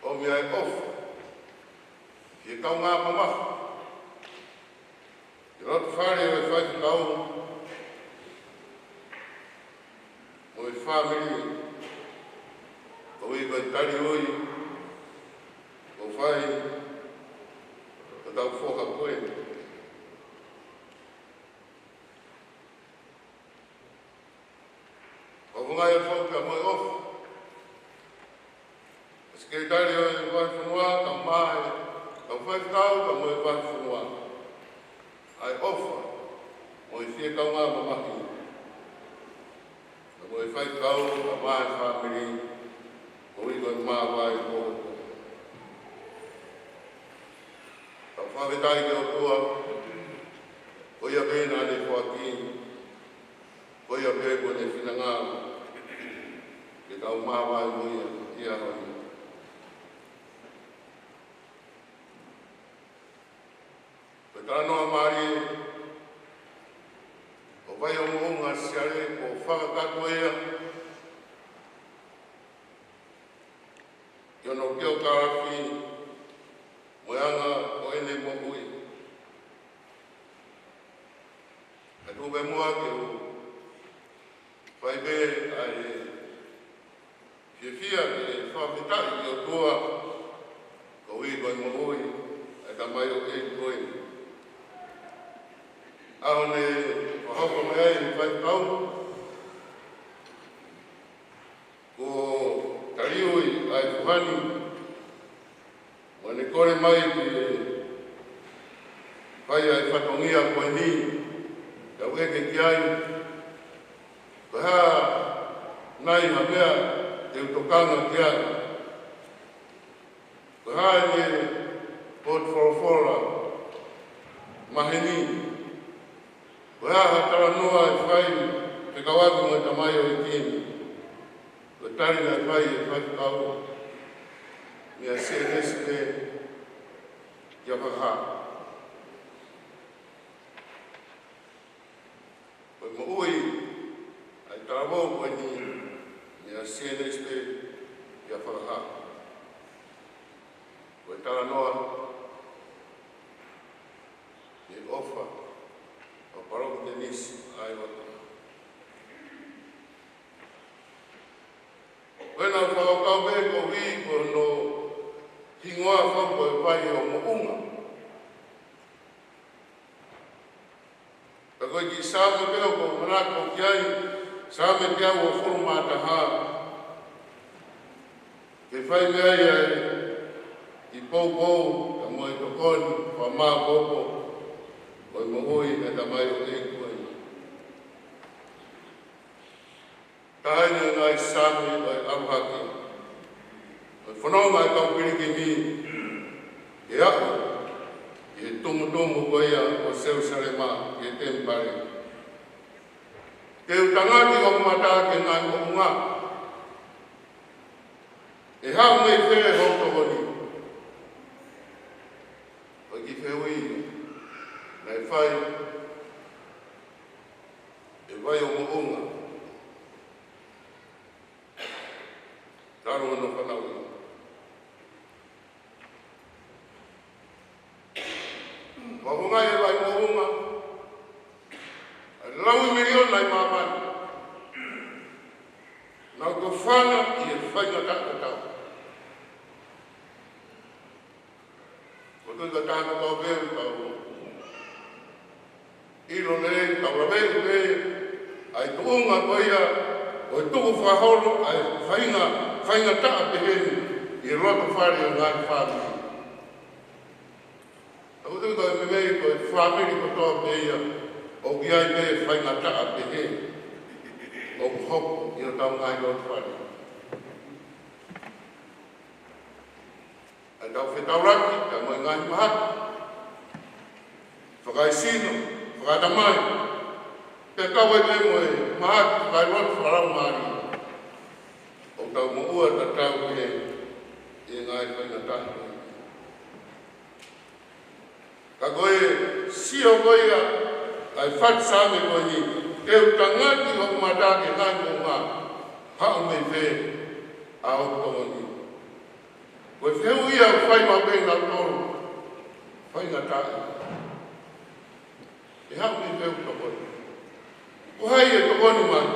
ʻomi ʻa e ʻofa ki he kaungā mamahi ʻi he loto fale ʻo e faifekau mo e fāmili, koeʻuhi ko e tali ui kuo fai ʻe hotau foha ko eni. Fakafofongaʻi atu foki pea mo e ʻofa ʻa e Sekelitali ʻo e Vahefonua, kae ʻumaʻā e kau faifekau pea mo e vahefonua, ʻa e ʻofa mo e fie kaungā mamahi pea mo e faifekau kae ʻumaʻā e fāmili, koeʻuhi ko e māvae ko ē. Tau fakafetaʻi ki he ʻOtua, ko ia pē naʻa ne foaki, ko ia pē ko ʻene finangalo ke tau māvae mo ia ʻi he ʻaho ni. Ko e talanoa mālie ʻo Vaiomoʻunga Siale, kuo fakakakato ia ʻi hono keokālafi mo e anga ʻo ʻene moʻui. Kae tuku pē muʻa ke u fai pē ʻa e fiefia ke fakafetaʻi ki he ʻOtua koeʻuhi ko e moʻui ʻa e tamaioʻeiki ko eni. ʻAho ne fakahoko mai ai e faifekau kuo tali ui ʻa e foha ni, mo ʻene kole mai ke fai ʻa e fatongia ko eni, ke u ʻeke ki ai, ko e hā nai ha meʻa te u tokanga ki ai? Ko e hā ʻene potufolofola maheni? Ko e hā ha talanoa ʻe fai fekauʻaki mo e tamaioʻeiki ni? Ko e tali naʻe fai ʻe he faifekau, meia C N S pē ia Fakahā. Ko e moʻui ʻa e talavou ko eni, meia C N S pē ia Fakahā. Ko e talanoa ʻi he ʻofa ʻo Palōfita Denise ʻAeota. Ko ena fakakaukau pē koeʻuhi ko hono hingoa fau ko e Vaiomoʻunga. Ka ko e kiʻi Saame pē ʻoku ou manako ki ai, Saame teau uofulu mā taha. Ke fai mei ai ʻa e poupou, kae mo e tokoni fakamāʻopoʻopo ʻo e moʻui ʻa e tamaioʻeiki ko eni. Taha eni e ngaahi Saame ʻo e ʻalu hake, ʻo e fononga ʻa e kau pilikimi ke aʻu ki he tumutumu ko ia ʻo Selusalema, ki he temipale. Te u tangaki hoku mata ki he ngaahi moʻunga. ʻE haʻu mei fē hoku tokoni? Ko e kiʻi fehuʻi naʻe fai ʻe Vaiomoʻunga talu hono fanauʻi. Fakafofongaʻi ʻe Vaimoʻunga ʻa e laui miliona ʻi māmani naʻa nau tofanga ʻi he faingataʻa tatau. Ko e tui ka tau kau pē, tau ʻilo lelei, tau laveʻi pē ʻa e tuʻunga ko ia ʻo e tukufakaholo ʻa e fainga, faingataʻa pehē ni ʻi he loto fale ʻo e ngaahi fāmili. Tau tui ka e meimei ko e fāmili kotoa pē ia ʻoku ʻi ai pē faingataʻa pehē ʻoku hoko ʻi hotau ngaahi loto fale. ʻA e tau fetau mai, pea kau ai pē mo e mahaki fakalotu fakalaumālie, ʻo tau moʻua tatau pē ʻi he ngaahi faingataʻa ko eni. Ka ko e sio ko ia ʻa e faʻu Saame ko eni, ke u tangaki hoku mata ki he ngaahi moʻunga, haʻu mei fē ʻa hoku tokoni. Ko e fehuʻi ia ʻoku fai maʻu pē ʻe kinautolu faingataʻa. ʻE haʻu mei fē hoku tokoni? Ko hai ʻe tokoni mai?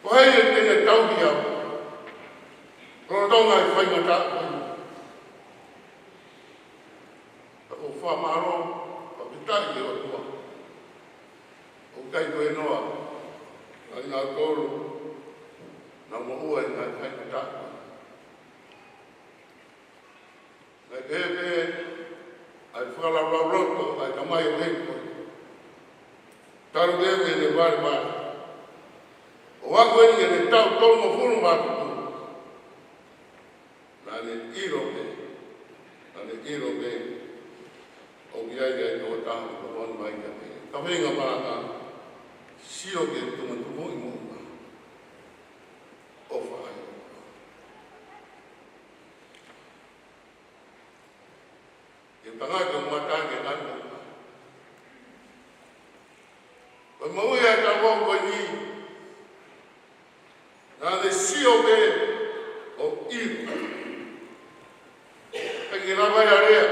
Ko hai ʻe te ne tauhi au? Lolotonga e faingataʻa ko eni. Ka ʻoku ou fakamālō, fakafetaʻi ki he ʻOtua. ʻOku ʻikai toe noa ʻa kinautolu naʻa nau moʻua ʻi he ngaahi faingataʻa. Naʻe pehē pē ʻa e fakalaulauloto ʻa e tamai ʻo e heko. Talu pē mei heʻene valevale. ʻO aʻu eni ki heʻene taʻu tolungofulu mā fitu. Naʻa ne ʻilo pē, naʻa ne ʻilo pē ʻoku ʻi ai ʻa e tokotaha ʻoku tokoni mai kiate ia. Kaveinga malanga, sio ki he tumutumuʻi moʻunga, ʻofa ai. Ke tangaki hoku mata ki he ngaahi moʻunga. Ko e moʻui ʻa e tau ko eni, naʻa ne sio pē ʻo ʻilo. Pea ke lava ia ʻo lea,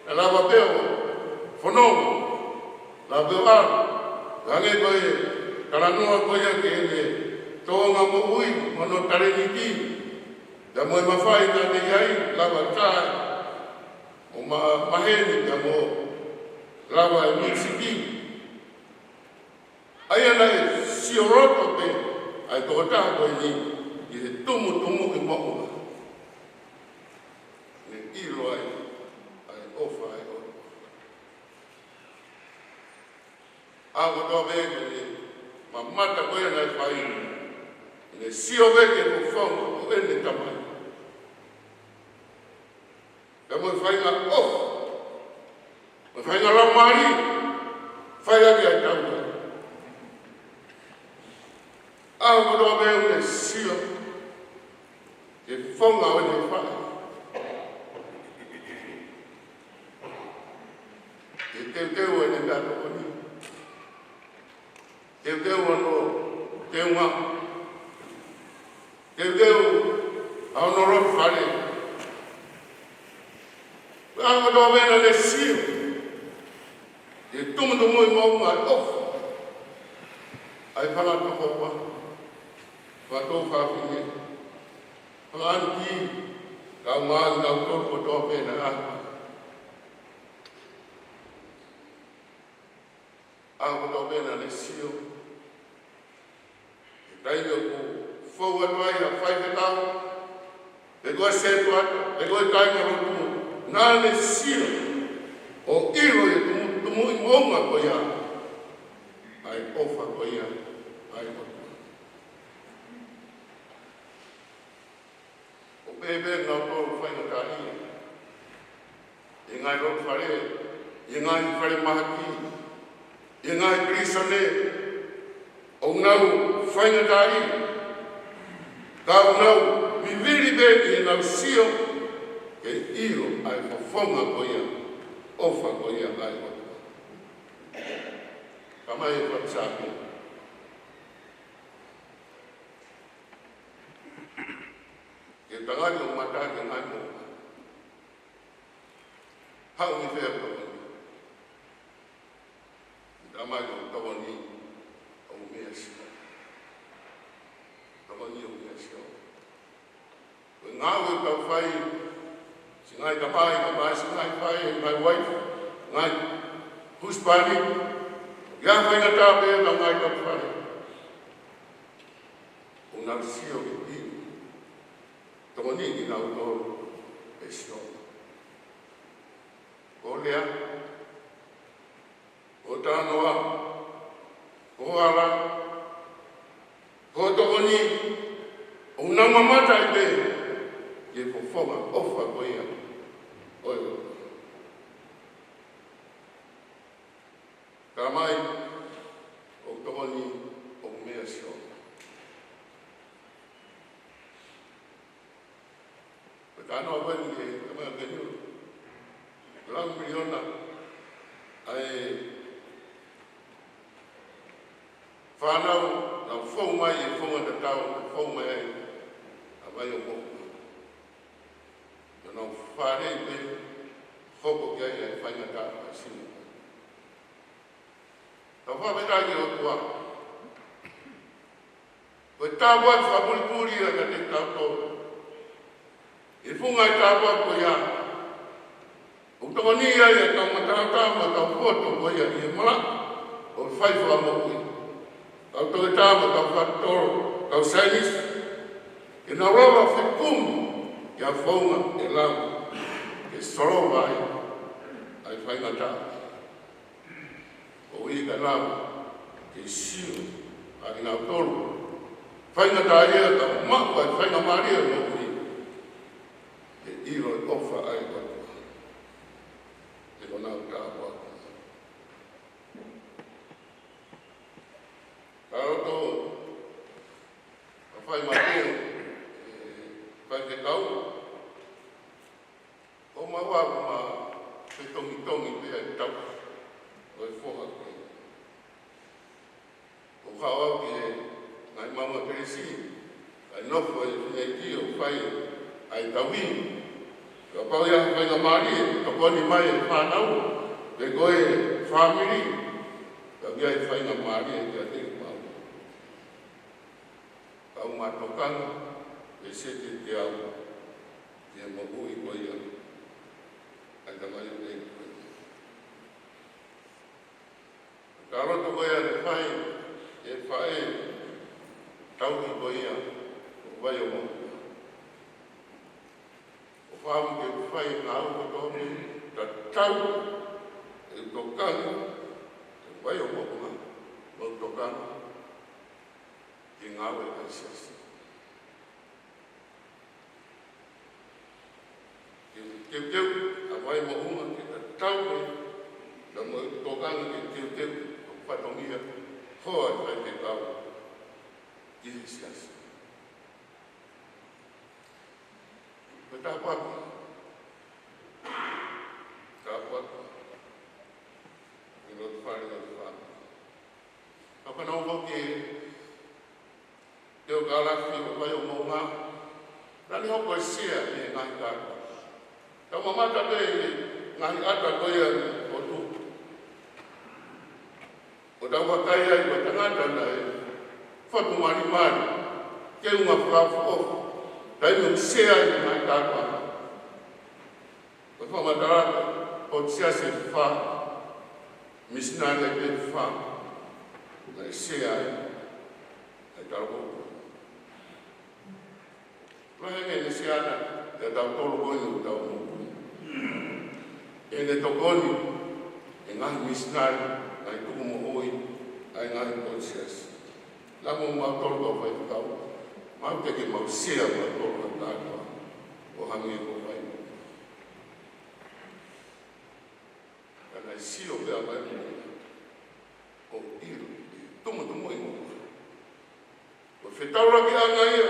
ʻe lava pē ʻo fononga, lava pē ʻo ʻalu, hangē ko e talanoa ko ia ki heʻene tōʻonga moʻui, mo hono talēniti, pea mo e mafai naʻa ne ʻi ai, lava ʻo tae, ʻo ma-, maheni pea mo lava e miusiki. ʻA ia naʻe sio loto pē ʻa e tokotaha ko eni ʻi he tumutumuʻi moʻunga. Ne ʻilo ai ʻa e ʻofa ʻa e ʻOtua. ʻA kotoa pē ko ʻene mamata ko ia naʻe fai, ne sio pē ki he fofonga ʻo ʻene tamai. Pea mo e faʻahinga ʻofa, mo e faʻahinga laumālie, fai ʻaki ʻa e tau. ʻA kotoa pē ʻene sio ki he fofonga ʻo ʻene faʻē. Ke teuteu ʻene meʻatokoni. Teuteu hono teunga. Teuteu ʻa hono loto fale. ʻA kotoa pē naʻa ne sio ki he tumutumuʻi moʻunga ʻo e ʻofa ʻa e fanga tokoua, fanga tuofāfine, fanga ʻaniti, kaungā ʻangaʻi kotoa pē naʻe ʻi ai. ʻA kotoa pē naʻa ne sio he taimi ʻoku fou atu ai ha faifekau, pe ko e sētuata, pe ko e kāingalotu, naʻa ne sio ʻo ʻilo ʻi he tumu-, tumuʻi moʻunga ko ia ʻa e ʻofa ko ia ʻa e ʻOtua. ʻO pehē pē nautolu faingataʻaʻia ʻi he ngaahi loto fale, ʻi he ngaahi falemahaki, ʻi he ngaahi pilīsone, ʻoku nau faingataʻaʻia, ka ʻoku nau vivili pē ʻi heʻenau sio ke ʻilo ʻa e fofonga ko ia, ʻofa ko ia ʻa e ʻOtua. Ka mai e faʻu Saame. Ke tangaki hoku mata ki he ngaahi moʻunga. Haʻu mei fē hoku tokoni? Tamai, ko hoku tokoni ʻoku mei a Sihova. Tokoni ʻoku mei a Sihova. Ko e ngāue ʻoku tau fai, siʻi ngaahi tamai, ngaahi faʻē, siʻi ngaahi faʻē, ngaahi uaifi, ngaahi husepāniti, ʻoku faingataʻa pē ʻetau ngaahi loto fale. ʻOku nau sio ki he tokoni kinautolu ʻe Sihova. Ko e lea, ko e talanoa, ko e ala, ko e tokoni, ʻoku nau mamata ai pē ki he fofonga ʻofa ko ia ʻo e ʻOtua. Fānau eni ke tamai ke niu. Lau miliona ʻa e fānau naʻa nau fou mai he founga tatau, fou mai ai ʻa Vaiomoʻunga. Naʻa nau fālei pē hoko ki ai ʻa e faingataʻa ʻa e sino. Tau fakafetaʻi ki he ʻOtua. Ko e tāpuaki fakamulimuli ia kiate kitautolu. ʻI he funga ʻo e tāpuaki ko ia, ʻoku tokoni ai ʻa e kau mataotao mo e kau poto ko ia ʻi he malaʻe ʻo e fai fakamoʻui. Kau toketā mo e kau fakatotolo, kau saienisi, ke nau lava fekumi ki ha founga ʻe lava ke solova ai ʻa e faingataʻa. ʻOku ʻikai lava ke sio ʻa kinautolu faingataʻaʻia ka maʻu ʻa e faingamālie ʻo e moʻui ke ʻilo e ʻofa ʻa e ʻOtua. He ko honau tāpuaki. Ka loto ʻa fai mate, ʻe, fai ke kau. ʻO maua ma fetongitongi pea tau ʻo e foha ko ē. ʻO kau au ki he ngaahi maama kelesi, ʻa e nofo ʻi he fineʻeiki ʻo fai ʻa e tauhi. Kapau ʻe ʻi ai ha faingamālie, tokoni mai e fānau, pe ko e fāmili, ka ʻi ai ha faingamālie kiate kimoutolu. Kau ma tokanga, ʻe sete te au, ki he moʻui ko ia ʻa e tamaioʻeiki ko ia. Ka loto ko ia ke fai, ʻe fai, tauhi ko ia, ʻo Vaiomoʻunga. ʻOfa ke fai ngāue kotoa pē, tatau, ʻe tokanga, ʻe Vaiomoʻunga, mo tokanga, ke ngāue ʻa e siasi. Ke, ke, ke, ʻa Vaimoʻunga ke tatau ai, ka mo tokanga ke, ke, ke, ʻo fatongia, hoa ʻe fai ke kau, ki he siasi. Ko e tāpuaki. Tāpuaki. ʻI loto fale, loto fale. Ka ka nau hoki teokālafi ʻo Vaiomoʻunga. Naʻa ne hoko e sea ʻi he ngaahi kātoa. Tau mamata pē ʻi he ngaahi ʻata ko ia ʻo tu. ʻO tau vakai ai ko e tangata naʻe fatu malimali, ke unga fakaʻofoʻofa, taimi ʻoku sea ai e ngaahi kātoanga. Ko e fakamatala, ko e siasi ʻe fā, misinale ʻe fā, naʻe sea ai, naʻe tau. Lahi ange ʻene sea na, ʻia tautolu ko eni ʻoku tau moʻui. ʻEne tokoni, ʻe ngaahi misinale, ngaahi tuku moʻui, ʻa e ngaahi kau siasi. Naʻa mo mautolu kau faifekau, mau te ke mau sea mautolu ha kātoa, ʻo hangē ko Vaimoʻunga. Ka naʻe sio pē ʻa Vaimoʻunga, ʻo ʻilo, tumutumu ʻi muʻa. Ko e fetaulakiʻanga ia.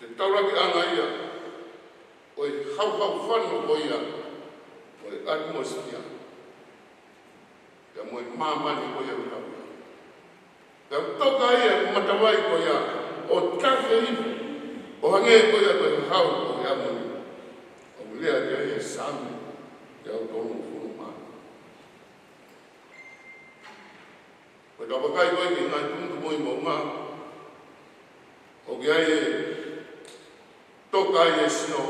Fetaulakiʻanga ia. ʻO e hauhau fano ko ia. ʻO e atmosphere. Pea mo e māmani ko ia ʻoku tau ia. Pea ʻoku toka ia ʻi he matavai ko ia. ʻO tafe hifo. ʻO hangē ko ia ko e hau ʻo e ʻamoni. ʻOku lea ki ai e Saame. Pea ʻoku tonu funu mai. Ko e tau vakai ko ē ki he ngaahi tumutumu ʻi Moʻunga, ʻoku ʻi ai e toka ʻi he sino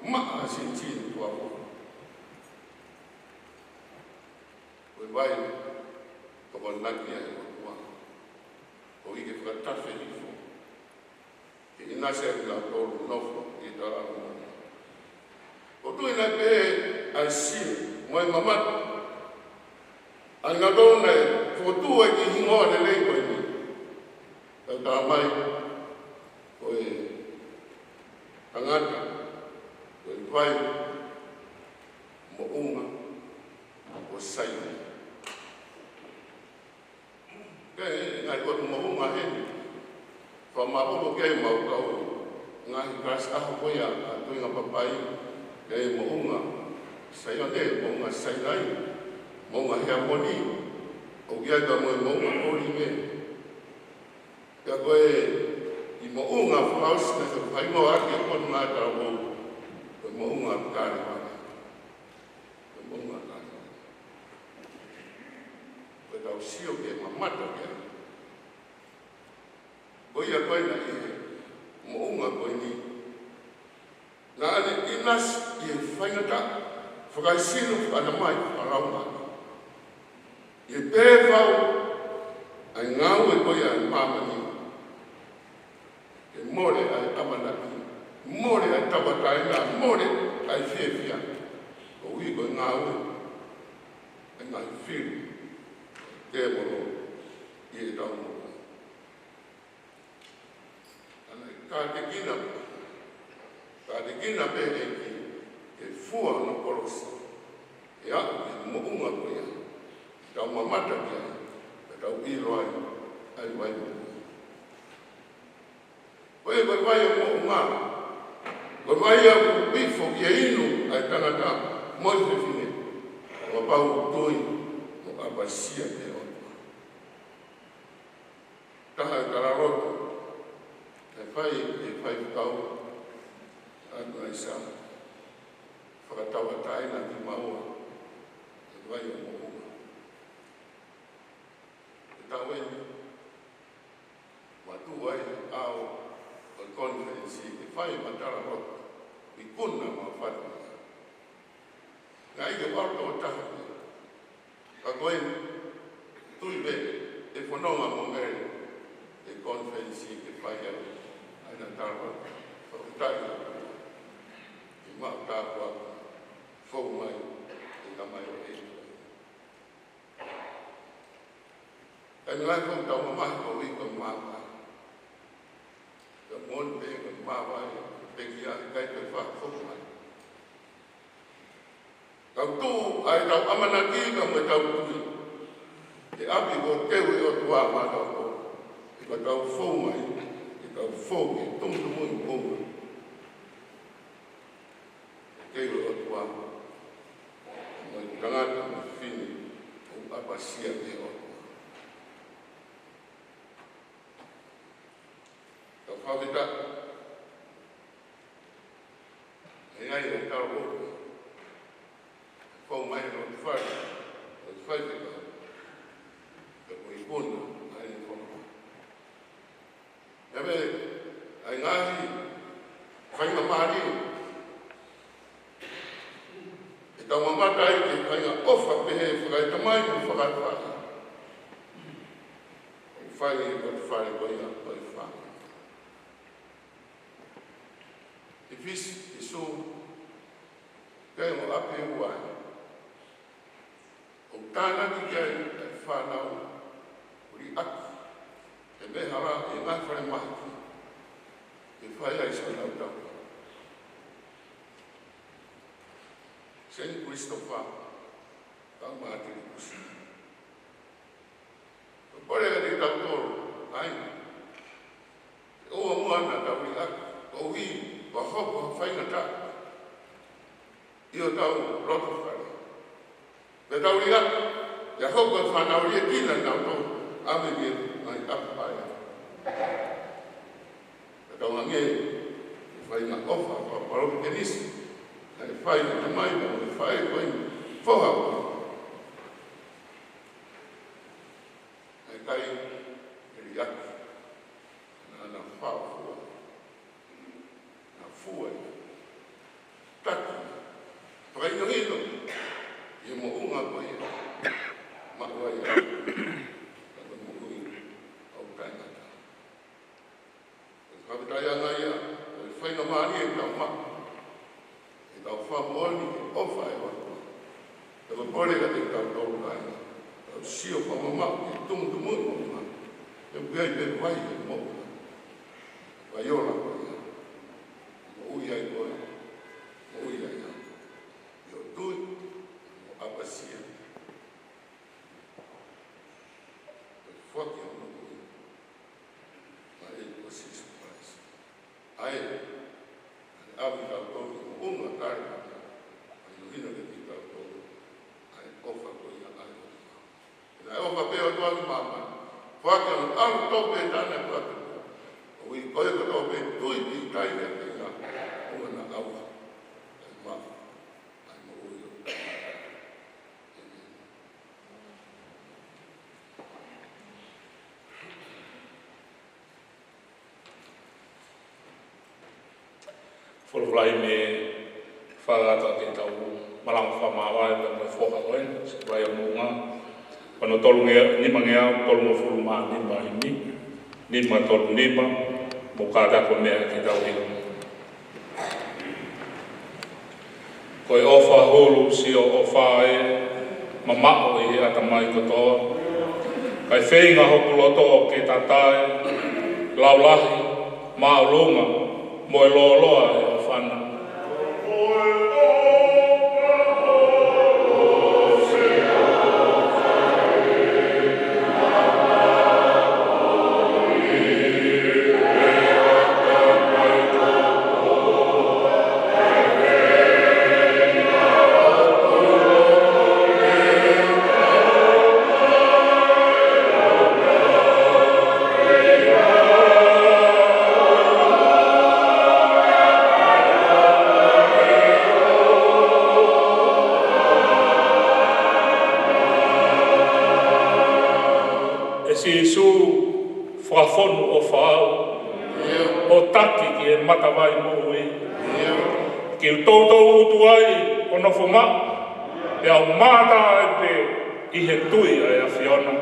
maʻa sinitini kuapo. Ko e vai, ko e vai naʻe ʻi ai e ʻOtua. ʻOku ʻikai fakatafe hifo. Ke ʻinasi ʻa kinautolu nofo ʻi he taʻalo moʻui. ʻOku tuʻu ʻi he pē ʻa e sino mo e mamata ʻa kinautolu naʻe fokotuʻu ai ki he hingoa lelei ko eni. Tau tā mai ko e tangata, ko e vai, Moʻunga, ko Saione. Ke ngaahi ʻotu Moʻunga heni. Fakamālō ki ai mau kau. Ngaahi kalasi ʻaho ko ia ʻa Tuʻinga Papai, ʻi he moʻunga Saione, moʻunga Sainai, moʻunga Heamoni, ʻoku ʻi ai pea mo e moʻunga Kōlinge. Pea ko e ʻi moʻunga fakaʻosi naʻe fai mo ake ko na tau ko e moʻunga Kalevale. Ko e moʻunga Kalevale. Ko e tau sio ke mamata ke ai. Ko ia ko ena ʻi he moʻunga ko eni. Naʻa ne ʻinasi ʻi he faingataʻa fakaesino, fakaʻatamai, fakalaumālie. ʻI he pehē fau ʻa e ngāue ko ia ʻa e māmani. Ke mole ʻa e ʻamanaki, mole ʻa e tauʻatāina, mole ʻa e fiefia. Koeʻuhi ko e ngāue ʻa e ngaahi fili ʻa e tēvolo ʻi he tau moʻui. ʻA ia naʻe kātekina, kātekina pē ʻe he ʻEiki ke fua hono kolosi, ʻe aʻu ki he moʻunga ko ia, ke tau mamata ki ai, ke tau ʻilo ai ʻa e vai moʻui. Ko e vai ʻo e moʻunga, ko e vai ʻoku ifo ki he inu ʻa e tangata mo e fefine, ʻo kapau ʻoku tui mo ʻapasia ki he ʻOtua. Taha e talaloto naʻe fai ʻe he faifekau ʻAtunaisa, fakatauʻatāina kimaua ʻa e vai ʻo e moʻunga. Ko e taʻu eni, ma tuʻu ai ʻi he ʻao ʻo e konifelenisi ke fai ʻema talaloto, ikuna mo e fatongia. Naʻe ʻikai ke u ʻalu toko taha pē. Ka ko e tui pē ʻe fononga mo Mele ʻi he konifelenisi ke fai ai ʻa ʻena talaloto. Fakafetaʻi ʻOtua. ʻI he maʻu tāpuaki fou mai ʻe he tamai ʻo e ʻEiki. Taimi lahi ʻoku tau mamahi koeʻuhi ko e māvae. Ka moʻoni pē ko e māvae, pekia, ʻikai ko e fakafoki mai. Tau tuʻu ai ʻetau ʻamanaki ka mo ʻetau tui. Ke ʻapi ko e teu ʻe he ʻOtua maʻatautolu. Ke tau fou mai, ke tau fou ke tumutumu ʻi he moʻunga. Ke ʻilo ʻe he ʻOtua, mo e tangata mo e fefine ʻoku ʻapasia ki he ʻOtua. Tau fakafetaʻi. ʻE ʻi ai e talaloto. Fou mai ʻi loto fale, ʻo e faifekau. Ka ko e ikuna ʻa ʻene fononga. ʻA ia ʻa e ngaahi faingamālie ʻe tau mamata ai ki he faʻahinga ʻofa pehē fakaetamai mo fakaefaʻahi. ʻOku fai ʻi he loto fale ko ia ʻo e fāmili. ʻI Fisi, ʻi Sulu, pea mo ʻapi ʻi Hawaii. ʻOku tānaki ki ai e fānau ʻo liʻaki he meʻa hala ʻi he ngaahi falemahaki ke fai ai siʻonau tauhi. Saint Christopher, kau mātili kusi. Ko e pole ka te tau tolo ai. ʻOua muʻa naʻa tau liʻaki, koeʻuhi ʻoku hoko ha faingataʻa ʻi hotau loto fale. Pea tau liʻaki, ʻe hoko e fānau liʻekina nautolu, ʻave ki he ngaahi ʻapi paea. Pea tau hangē ko e faʻahinga ʻofa fakapalōmesi, naʻe fai ʻe he tamai mo e faʻē ko eni, foha ko eni. Naʻe ʻikai ke liʻaki, naʻa na fao fua. Na fua ia. Taki. Fakahinohino ʻi he moʻunga ko ia. Maʻu ai ʻa e moʻui ʻoku taʻengata. Ko e fakafetaʻiʻanga ia ʻo e faingamālie ʻoku tau maʻu. ʻEtau fakamoʻoni ʻofa ʻa e ʻOtua. Pea ko e pole kiate kitautolu kāinga, tau sio fakamamaʻu ki he tumutumu moʻunga. He ʻoku ʻi ai pē vai ʻi he moʻunga. Vai ola ko ia. Moʻui ai koe. Moʻui ai au. ʻI hoʻo tui, mo ʻapasia. Ko e foaki ʻo e moʻui maʻa e ʻEiki ko Sīsū Kalaisi. ʻA e ʻAki kitautolu ʻi he ʻuhinga tali, ʻa e ʻuhinga ke kitautolu ʻa e ʻofa ko ia ʻa e ʻOtua. Naʻe ʻofa pē ʻa e ʻOtua ki māmani, ʻo ʻoange hono ʻAlo tofu pē taha naʻe ʻikai tupu, ʻoku ʻi ai kotoa pē tui ki ai, ʻikai ke ia, ʻoua naʻa ʻauha, kae maʻu ʻa e moʻui ʻo Folofola ʻi he fakaʻatā ke tau malanga fakamaʻa pea mo e foha ko ē, Sefulaia Moʻunga, ono tolu nge-, nima ngeau tolungofulu mā nima himi, nima tolu nima, mo kātaki ʻo meʻa ke tau ʻilo. Ko e ʻofa hulu, sio ʻofa ē, mamaʻo ʻi he ʻatamai kotoa. Kae feinga hoku loto ke tatae, laulahi, māʻolunga, mo e lōloa e ʻofa na. ʻE Sīsū, fakafonu ʻofa au, ʻo taki ki he matavai moʻui, ke u toutou utu ai ʻo nofo maʻu, pea u mamata ai pē ʻi he tui ʻa e ʻAfiona.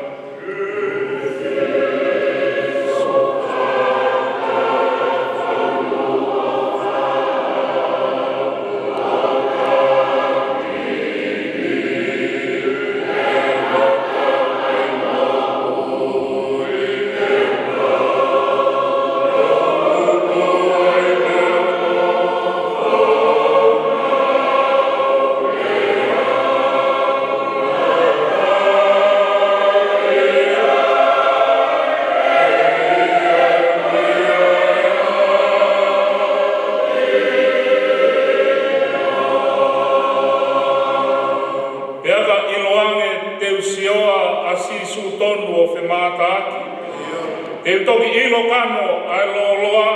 Pea ka ʻiloange te u sioa ʻa Sīsū tonu ʻo femātaaki, te u toki ʻilo kano ʻa e lōloa,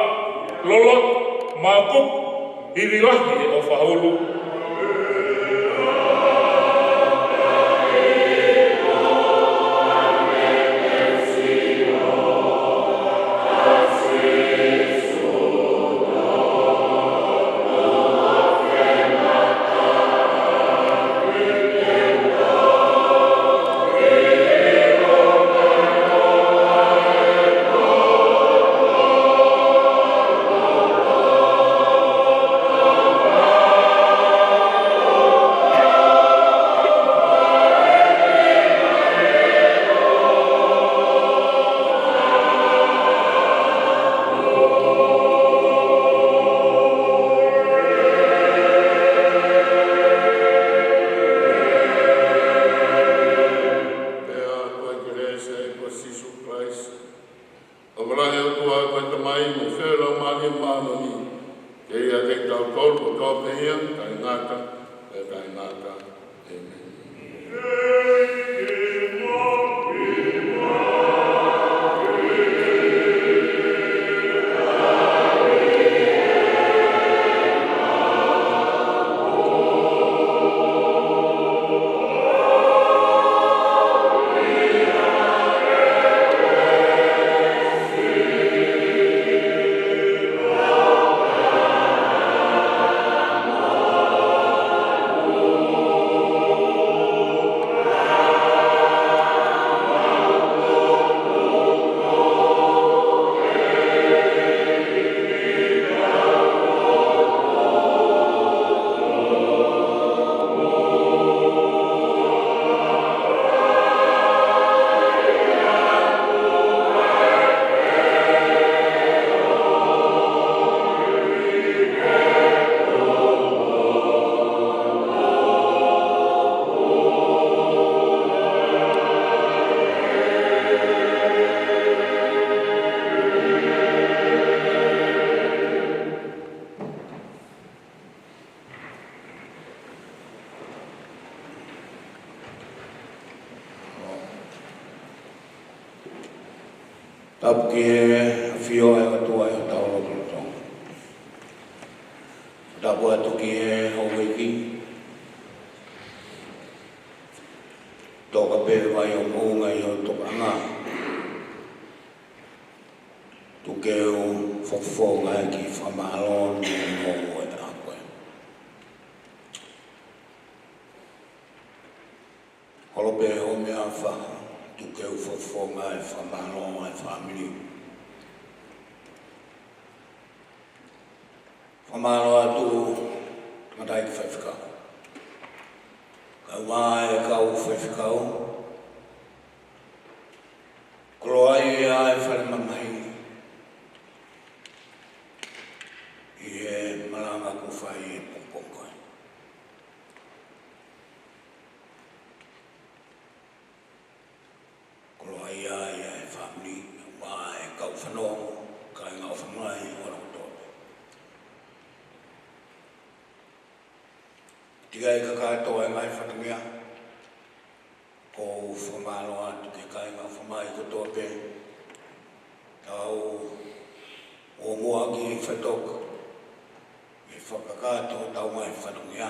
loloto, māukupu, ivi lahi e ʻofa hulu. Pea ko e kelesi ʻa e ʻEiki ko Sīsū Kalaisi, ʻofa lahi ʻa e ʻOtua ko e Tamai, mo e feohi ʻa e Laumālie Māʻoniʻoni, ke ʻiate kitautolu kotoa pē ia, taʻengata, pea taʻengata. ʻĒmeni. Tapu ki he ʻafio ʻa e ʻOtua ʻi hotau lotolotonga. Tapu atu ki he houʻeiki, toka pē vai ʻo moʻunga ʻi ho tokanga. Tuku ke u fakafofongaʻi e kiʻi fakamālō ni mo e ako. Holo pē hoʻo meʻaʻofa, tuku ke u fakafofongaʻi e fakamālō ʻa e fāmili. Fakamālō atu tangataʻeiki faifekau. Kae ʻumaʻā e kau faifekau. Koloaʻia e fale mamahi ʻi he malanga kuo fai he pongipongi ko ē. Koloaʻia e fāmili, ʻumaʻā e kau fanongo, kāinga ʻofa mai, ʻo ʻoua ʻe toʻo. Tika e kakato e ngaahi fatongia, ʻoku ou fakamālō atu ki he kāinga ʻofa mai kotoa pē. Tau ō muʻa ki faitoka, ʻi he fakakakato hotau ngaahi fatongia.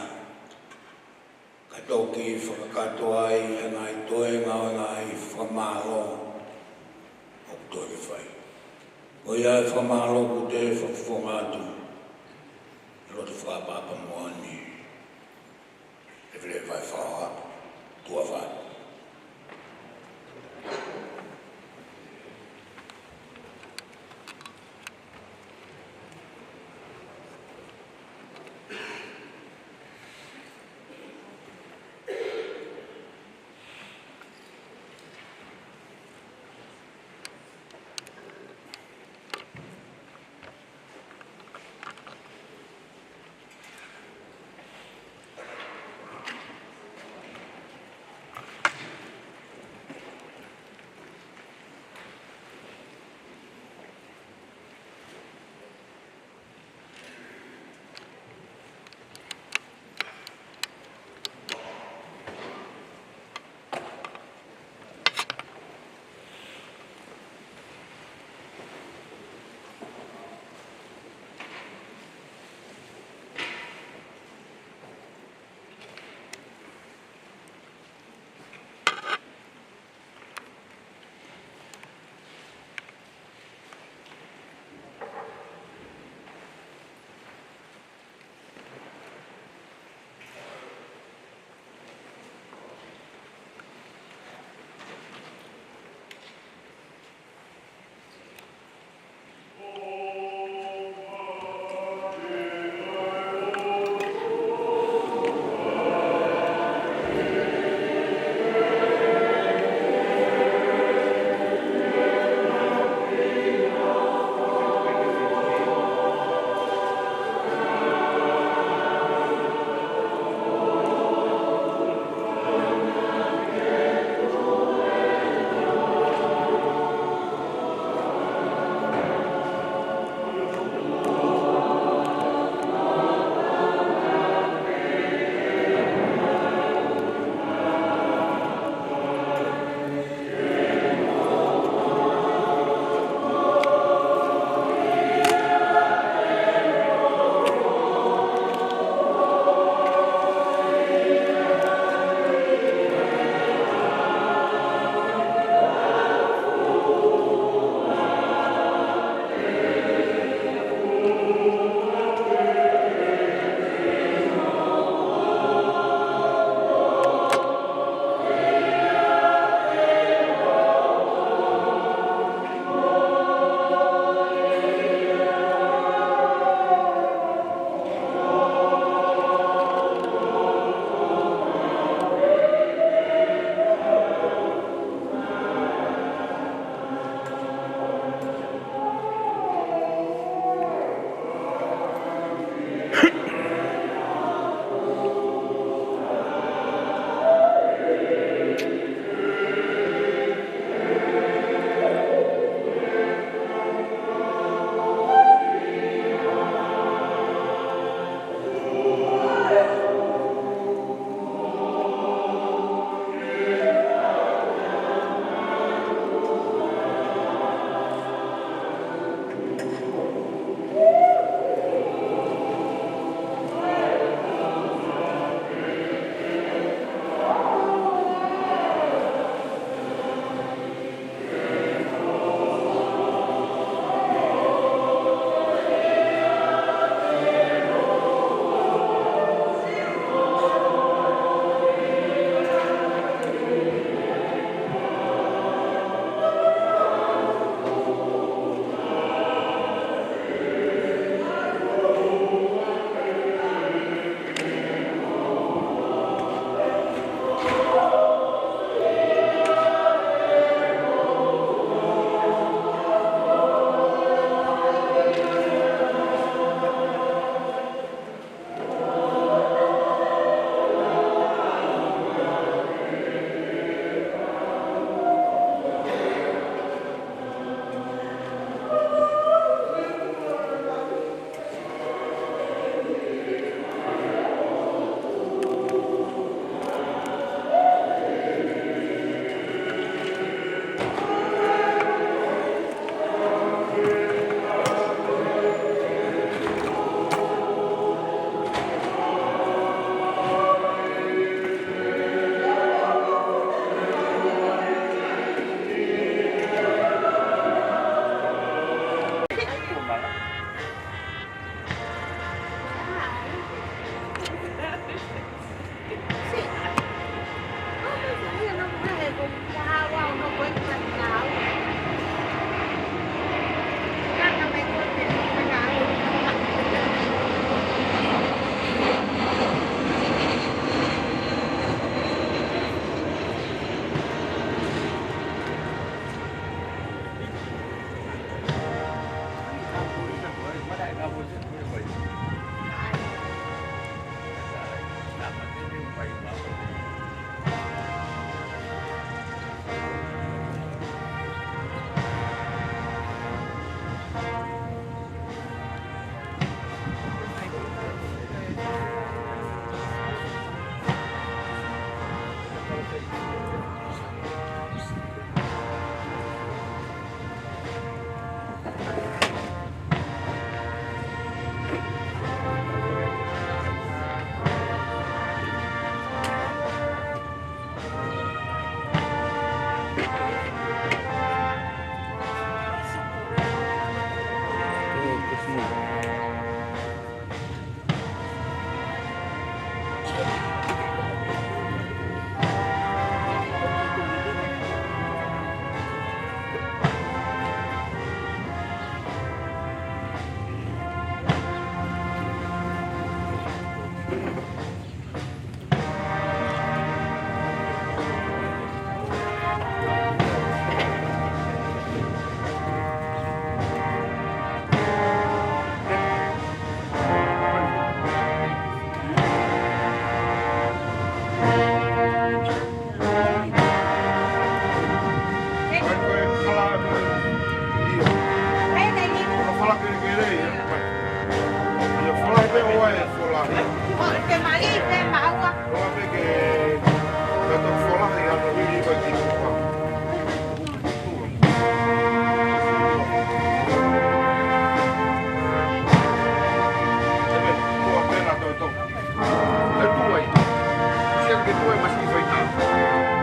Kae toki fakakakato ai e ngaahi toenga ʻo e ngaahi fakamālō ʻoku toe ke fai. Ko ia e fakamālō ʻoku te fakafofonga atu, ʻi he loto fakaʻapaʻapa moʻoni. Ke fele fai fakaʻapaʻapa. Tuʻa ʻofa.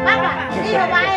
Papa, ʻio, vaʻe.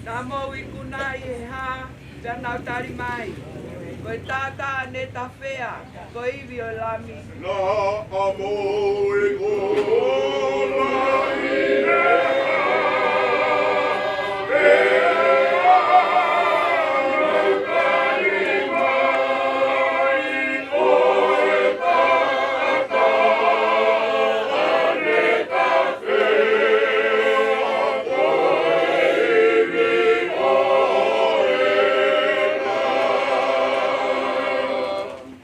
Naʻa mou ikuna ʻi he hā, pea nau tali mai: Ko e taʻataʻa ne tafea, ko e ivi ʻo e Lami. Naʻa mou ikuna ʻi he hā, pea nau tali mai: Ko e taʻataʻa ne tafea, ko e ivi ʻo e Lami.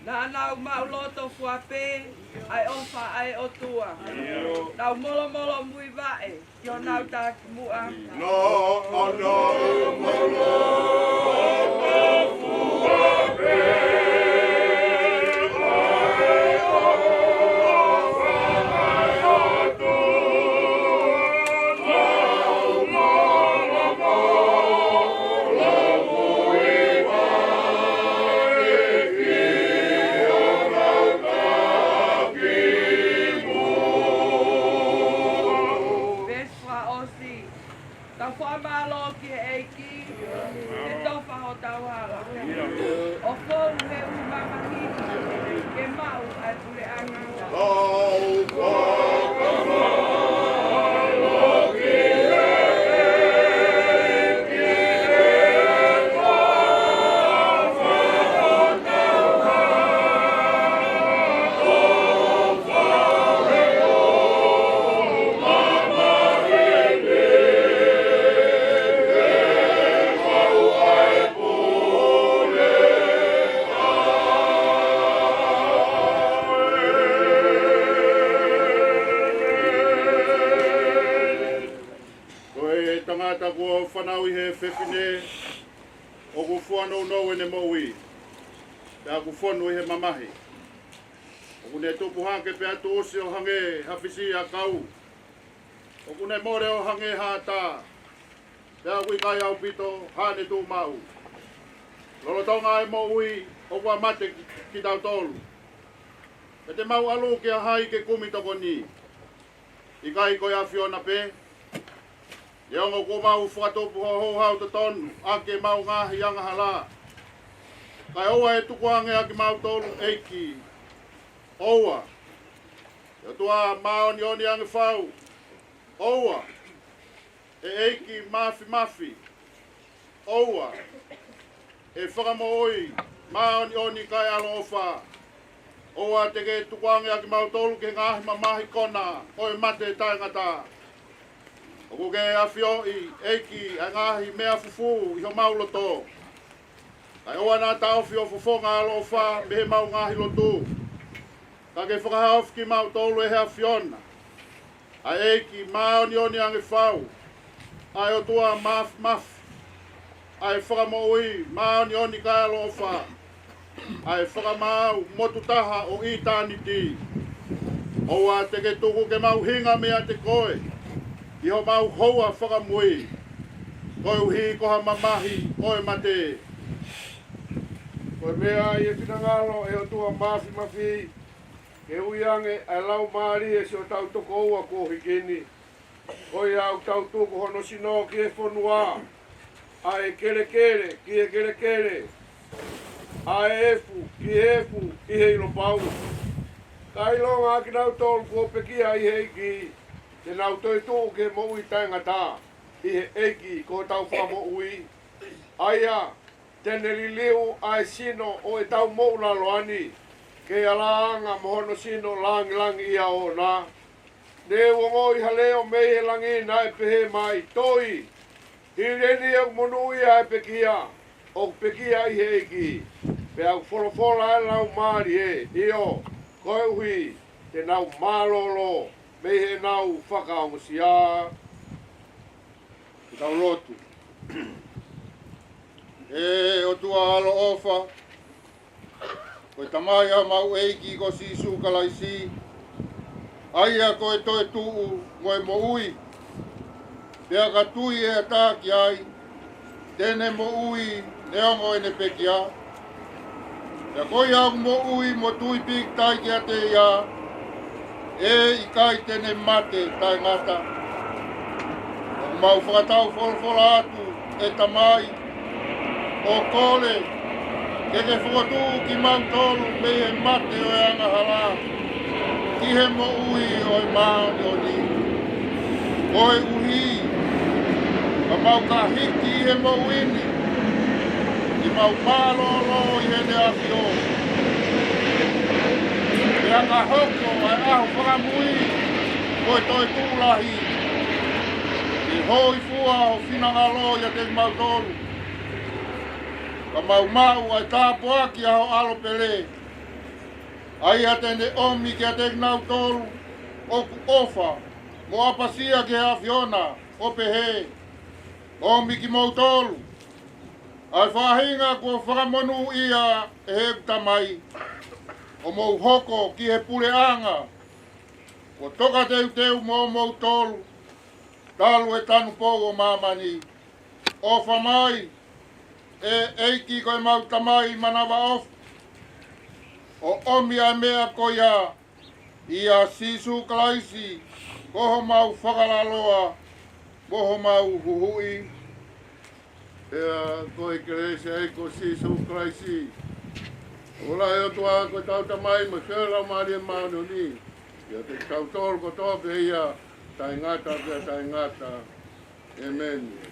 Naʻa nau maʻuloto fua pē ʻa e ʻofa ʻa e ʻOtua. Nau molomolo muivaʻe ki honau takimuʻa. Naʻa nau maʻuloto fua pē ʻa e ʻofa ʻa e ʻOtua. Nau molomolo muivaʻe ki honau takimuʻa. Veesi fakaʻosi. Tau fakamālō ki he ʻEiki, he tofa hotau hala, ʻo fou he ʻū mamahi, ke maʻu ʻa e puleʻanga. Ko e tangata kuo fanauʻi ʻe he fefine, ʻoku fuanounou ʻene moʻui, pea ʻoku fonu ʻi he mamahi. ʻOku ne tupu hake pea tuʻusi ʻo hangē ha fisiʻiʻakau. ʻOku ne mole ʻo hangē ha ata, pea ʻoku ʻikai ʻaupito haʻane tuʻumaʻu. Lolotonga e moʻui, ʻoku mate ki, kitautolu. Pea te mau ʻalu kia hai ke kumi tokoni? ʻIkai ko e ʻAfiona pē? Neongo kuo mau fakatupu ho houhau totonu ʻaki ʻemau ngaahi angahala, kae ʻoua ʻe tukuange ʻa kimautolu, ʻEiki. ʻOua, ʻe ʻOtua māʻoniʻoni ange fau. ʻOua, ʻe ʻEiki Māfimafi. ʻOua, ʻe Fakamoʻui māʻoniʻoni kae ʻaloʻofa. ʻOua te ke tukuange ʻa kimautolu ki he ngaahi mamahi kona ʻo e mate taʻengata. ʻOku ke ʻafioʻi, ʻEiki, ʻa e ngaahi meʻa fufū ʻi homau loto. Kae ʻoua naʻa taʻofi ho fofonga ʻaloʻofa mei heʻemau ngaahi lotu. Ka ke fakahaofi kimautolu ʻe he ʻAfiona, ʻa e ʻEiki māʻoniʻoni ange fau, ʻa e ʻOtua Māfimafi, ʻa e Fakamoʻui māʻoniʻoni kae ʻaloʻofa, ʻa e Fakamaau motu taha ʻo ʻitāniti. ʻOua te ke tuku ke mau hinga meiate koe ʻi homau houa fakamui, koeʻuhi ko ha mamahi ʻo e mate. Ko e meʻa ʻi he finangalo ʻo e ʻOtua Māfimafi, ke ui ange ʻa e laumālie siʻotau tokoua kuo hiki ni. Ko ia ʻoku tau tuku hono sino ki he fonua, ʻa e kelekele ki he kelekele, ʻa e efu ki he efu ʻi he ʻilo pau. Ka ʻilonga ʻa kinautolu kuo pekia ʻi he ʻEiki, te nau toetuʻu ki he moʻui taʻengata ʻi he ʻEiki ko hotau Fakamoʻui. ʻA ia te ne liliu ʻa e sino ʻo ʻetau moʻulaloa ni, ke ʻalaʻanga mo hono sino langilangiʻia ʻoʻona. Ne u ongoʻi ha leʻo mei he langi naʻe pehē mai, Toi, hili eni ʻoku monūʻia ʻa e pekia ʻoku pekia ʻi he ʻEiki. Pea ʻoku folofola ʻa e Laumālie, ʻio, koeʻuhi te nau mālōlō mei heʻenau fakaongosia. Ke tau lotu. ʻE ʻOtua ʻaloʻofa, ko e Tamai ʻa homau ʻEiki ko Sīsū Kalaisi, ʻa ia ko e toetuʻu mo e moʻui, pea ka tui ʻe ha taha ki ai, te ne moʻui neongo ʻene pekia. Pea ko ia ʻoku moʻui mo tui pīkitai kiate ia, ʻe ʻikai te ne mate taʻengata. ʻOku mau fakatau folofola atu, ʻe Tamai, ʻo kole ke ke fokotuʻu kimautolu mei he mate ʻo e angahala ki he moʻui ʻo e māʻoniʻoni. Koeʻuhi ka mau ka hiki ʻi he moʻui ni, ke mau mālōlō ʻi heʻene ʻAfio. Pea ka hoko ʻa e ʻaho fakamui ko e toetuʻu lahi, ke hōifua ho finangalo ʻiate kimautolu. Ka mau maʻu ʻa e tāpuaki ʻa ho ʻAlo pele, ʻa ia te ne ʻomi kiate kinautolu ʻoku ʻofa mo ʻapasia ki he ʻAfiona, ʻo pehē, ʻOmi kimoutolu, ʻa e faʻahinga kuo fakamonūʻia ʻe heʻeku Tamai, ʻo mou hoko ki he puleʻanga kuo tokateuteu moʻomoutolu talu e tanupou ʻo māmani. ʻOfa mai, ʻe ʻEiki ko ʻemau Tamai manavaʻofa, ʻo ʻomi ʻa e meʻa ko ia ʻia Sīsū Kalaisi, ko homau Fakalaloa mo homau Huhuʻi. Pea ko e kelesi ʻa e ʻEiki ko Sīsū Kalaisi, ʻofa ʻa e ʻOtua ko hotau Tamai, mo e feohi ʻa e Laumālie Māʻoniʻoni, ʻiate kitautolu kotoa pē ia, taʻengata pea taʻengata. ʻĒmeni.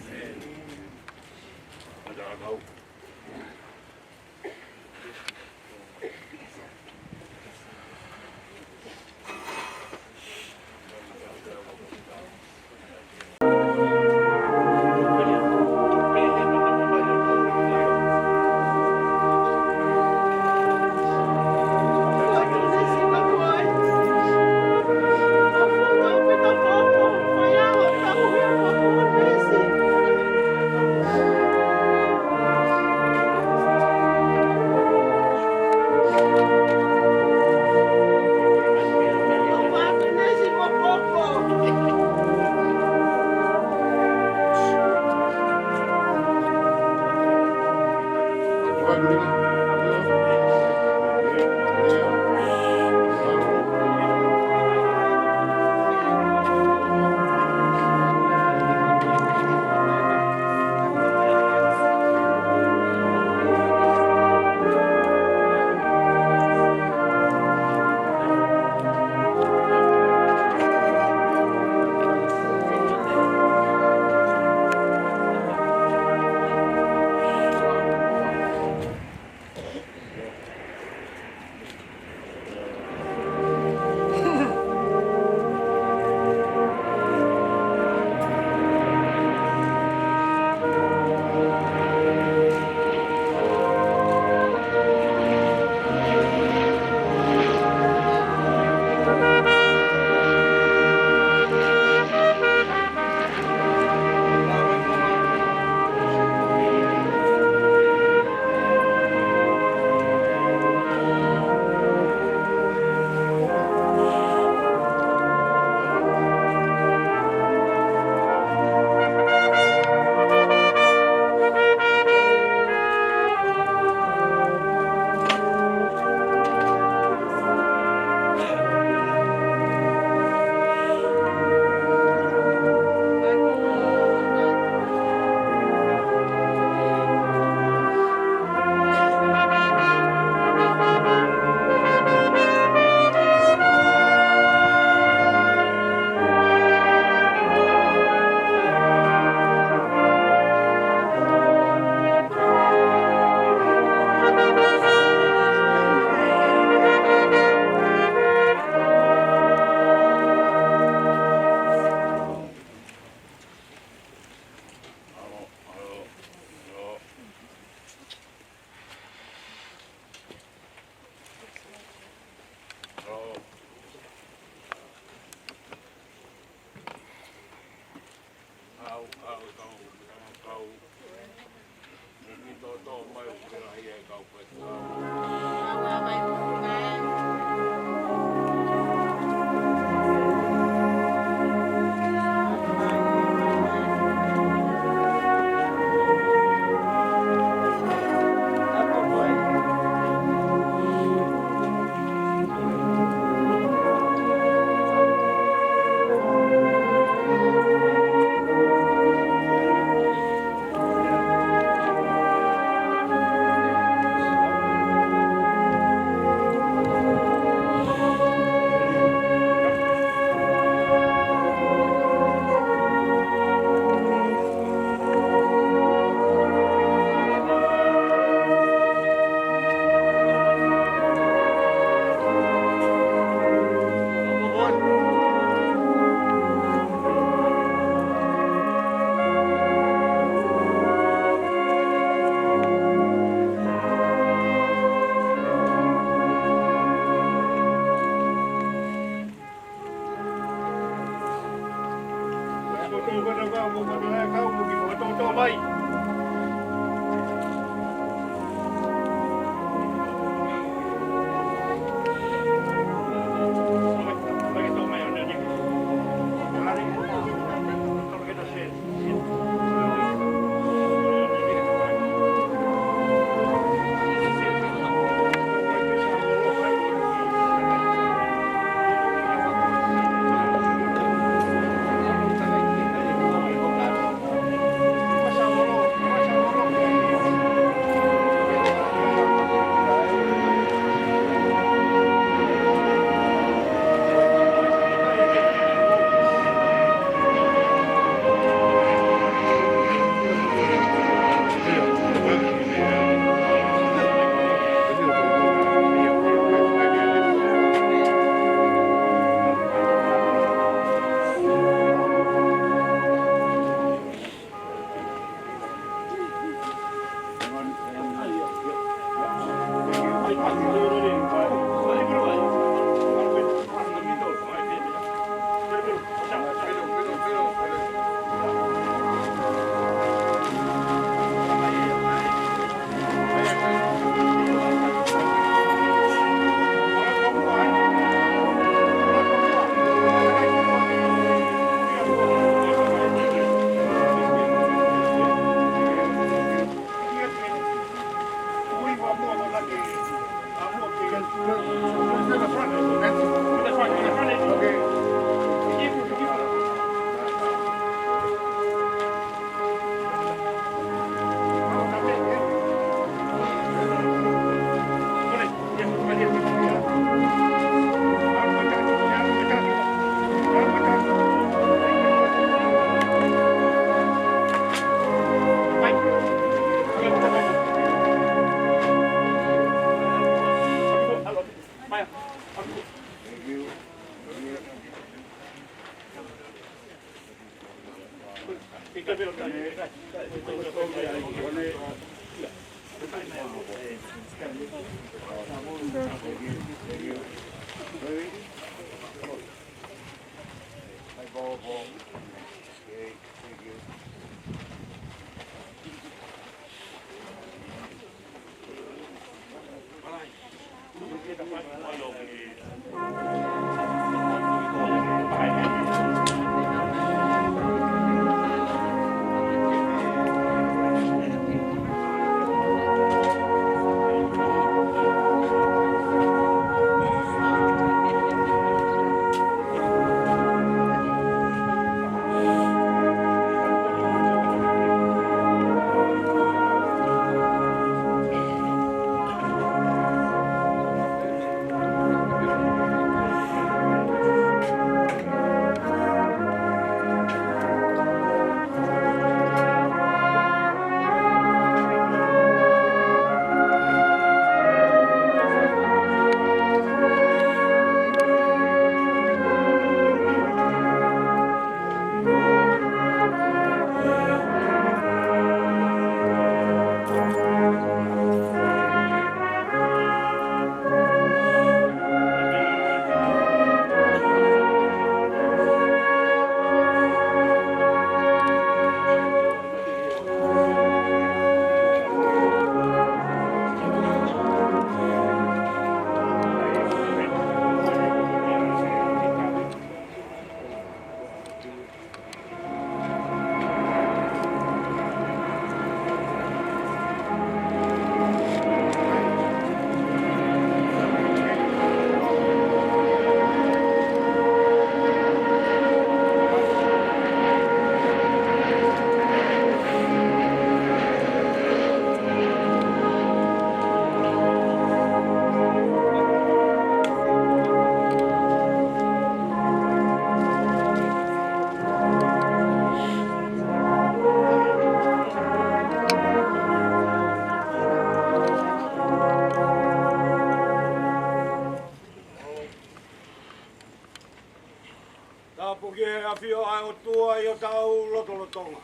ʻAfio ʻa e ʻOtua ʻi hotau lotolotonga.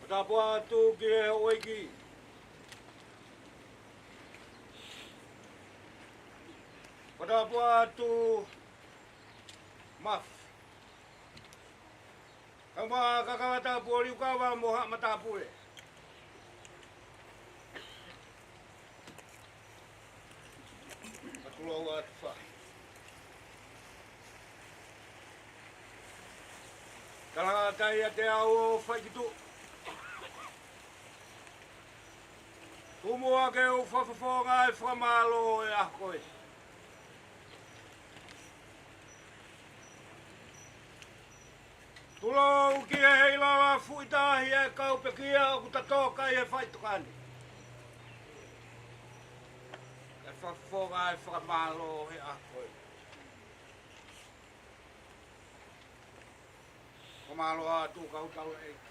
Fakatapu atu ki he houʻeiki. Fakatapu atu Mafi. Kae ʻumaʻā Kakala Tapu ʻo Liukava mo haʻa matāpule. Ka tulou atu fai. Talangata ʻiate au ʻo fai ki tuʻa. Tuku muʻa ke u fakafofonga e fakamālō ʻo e ʻaho ko ē. Tulou ki he heilala fuʻitahi e kau pekia ʻoku ta toka ʻi he faʻitoka ni. Ke fakafofonga e fakamālō he ʻaho ko ē. Fakamālō atu kau taulaʻeiki.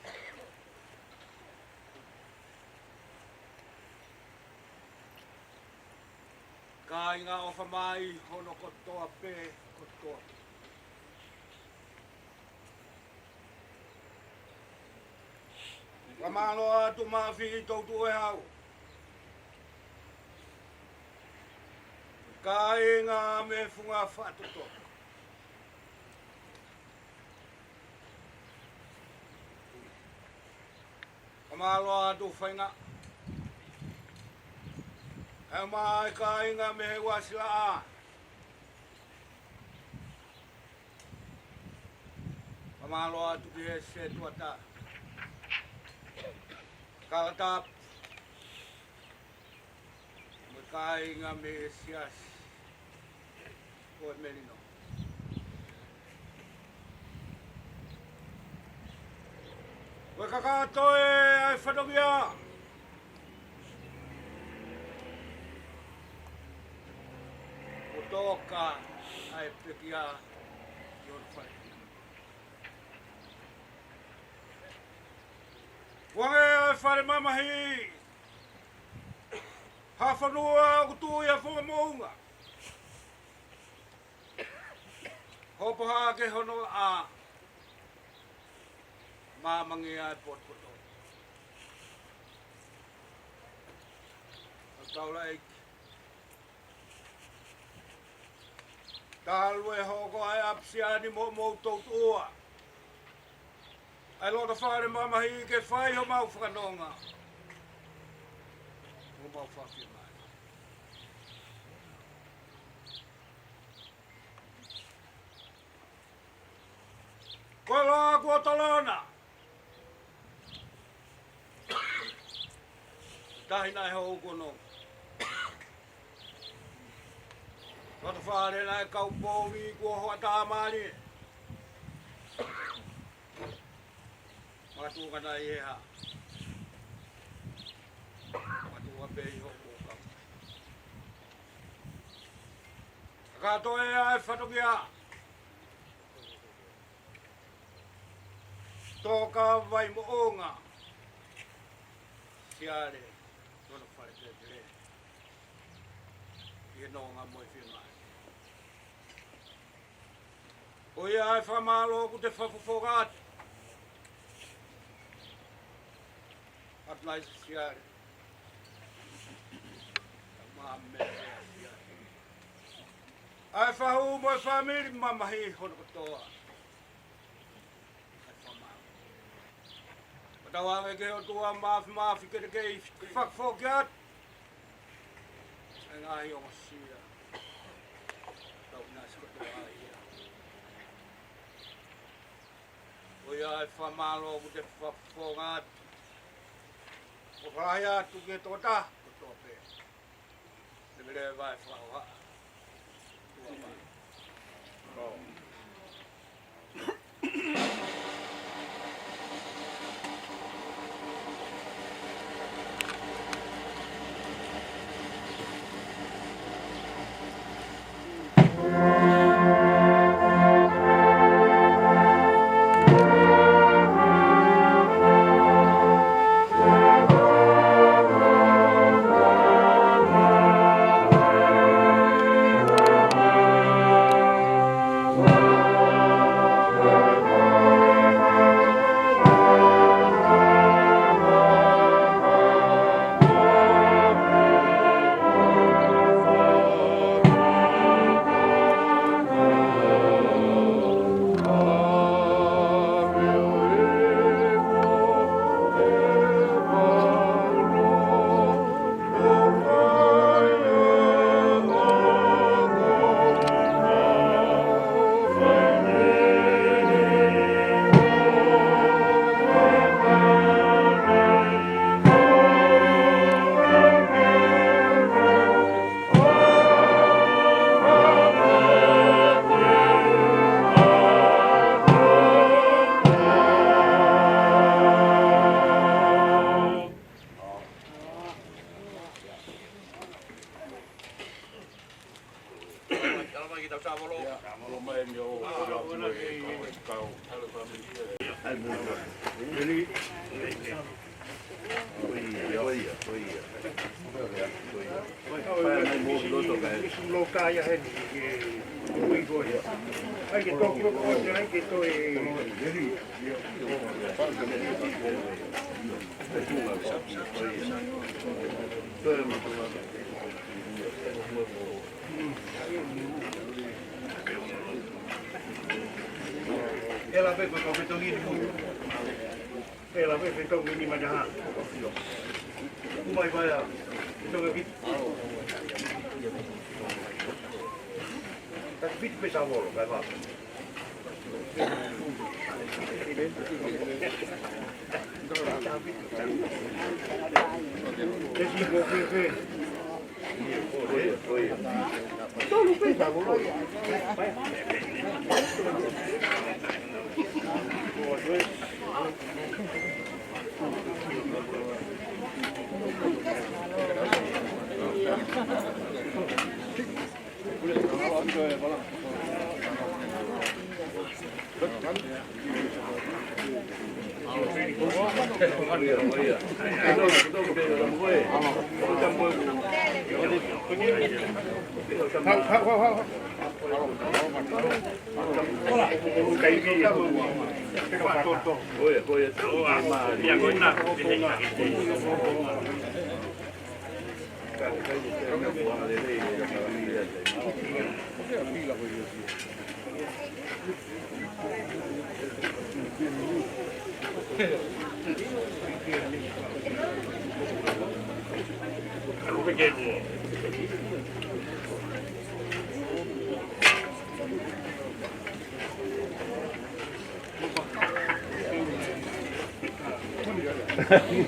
Kāinga ʻofa mai hono kotoa pē, kotoa pē. Fakamālō atu Mafi Toutuʻuehau. Kāinga mei he funga fakatotoka. Fakamālō atu Fainga. Kae ʻumaʻā e kāinga mei he uasi laʻā. Fakamālō atu ki he setuata. Kalatapu. Mo e kāinga mei he siasi ko e Melino. Ko e kakato ē ʻa e fatongia. Kuo toka ʻa e pekia ʻi hono fale. Kuo hangē ʻa e fale mamahi ha fonua ʻoku tuʻu ʻi ha fonua moʻunga. Hopo hake hono ʻā, māmangia e potupoto. Kau taulaʻeiki. Talu e hoko ʻa e ʻapisiani mo mou toutuʻua. ʻA e loto fale mamahi ke fai homau fakanonga. Homau fafie mai. Ko e loa kuo tolona. Tahi naʻe hou kuo nonga. Loto fale naʻe kau povi kuo hoʻatā mālie. Makatuʻunga naʻe ʻi he hā. Makatuʻunga pē ʻi hoʻo kau. Kakato ē ʻa e fatongia. Toka Vaimoʻunga. Siale, tono fale tetele. ʻI he nonga mo e fiemaʻu. Ko ia ʻa e fakamālō ʻoku te fakafofonga atu. ʻAtu nai Siale. Ka mā me Siale. ʻA e fahu mo e fāmili mamahi hono kotoa. Fakatauange ki he ʻOtua Mafimafi ke te kei fakafoki atu e ngaahi ongosia. Tau nasi kotoa ia. Ko ia e fakamālō ʻoku te fakafofonga atu. ʻOku fai atu ki he tokotaha kotoa pē. Te mele vai fakahoha. Tua vai. ʻE lava pē ko e kau fetongi ni mo. ʻE lava pē fetongi ni mai ha. Kumai vai a. Fetongi ki. Taki piti pē sa volo, kai vā.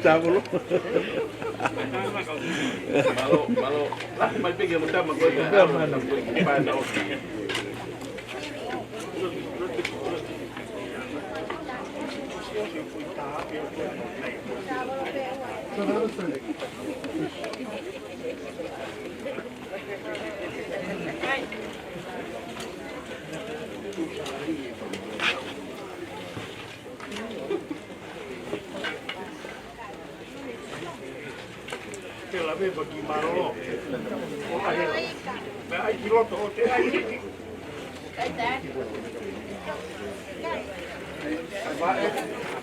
Tāvolo. Mālō, mālō. Lahi mai pē ki he tama ko ē. Pea mana. Pea na o. Te la ve pa ki mālō. ʻO ʻai, ʻai ki loto ʻo te ʻai. Vai.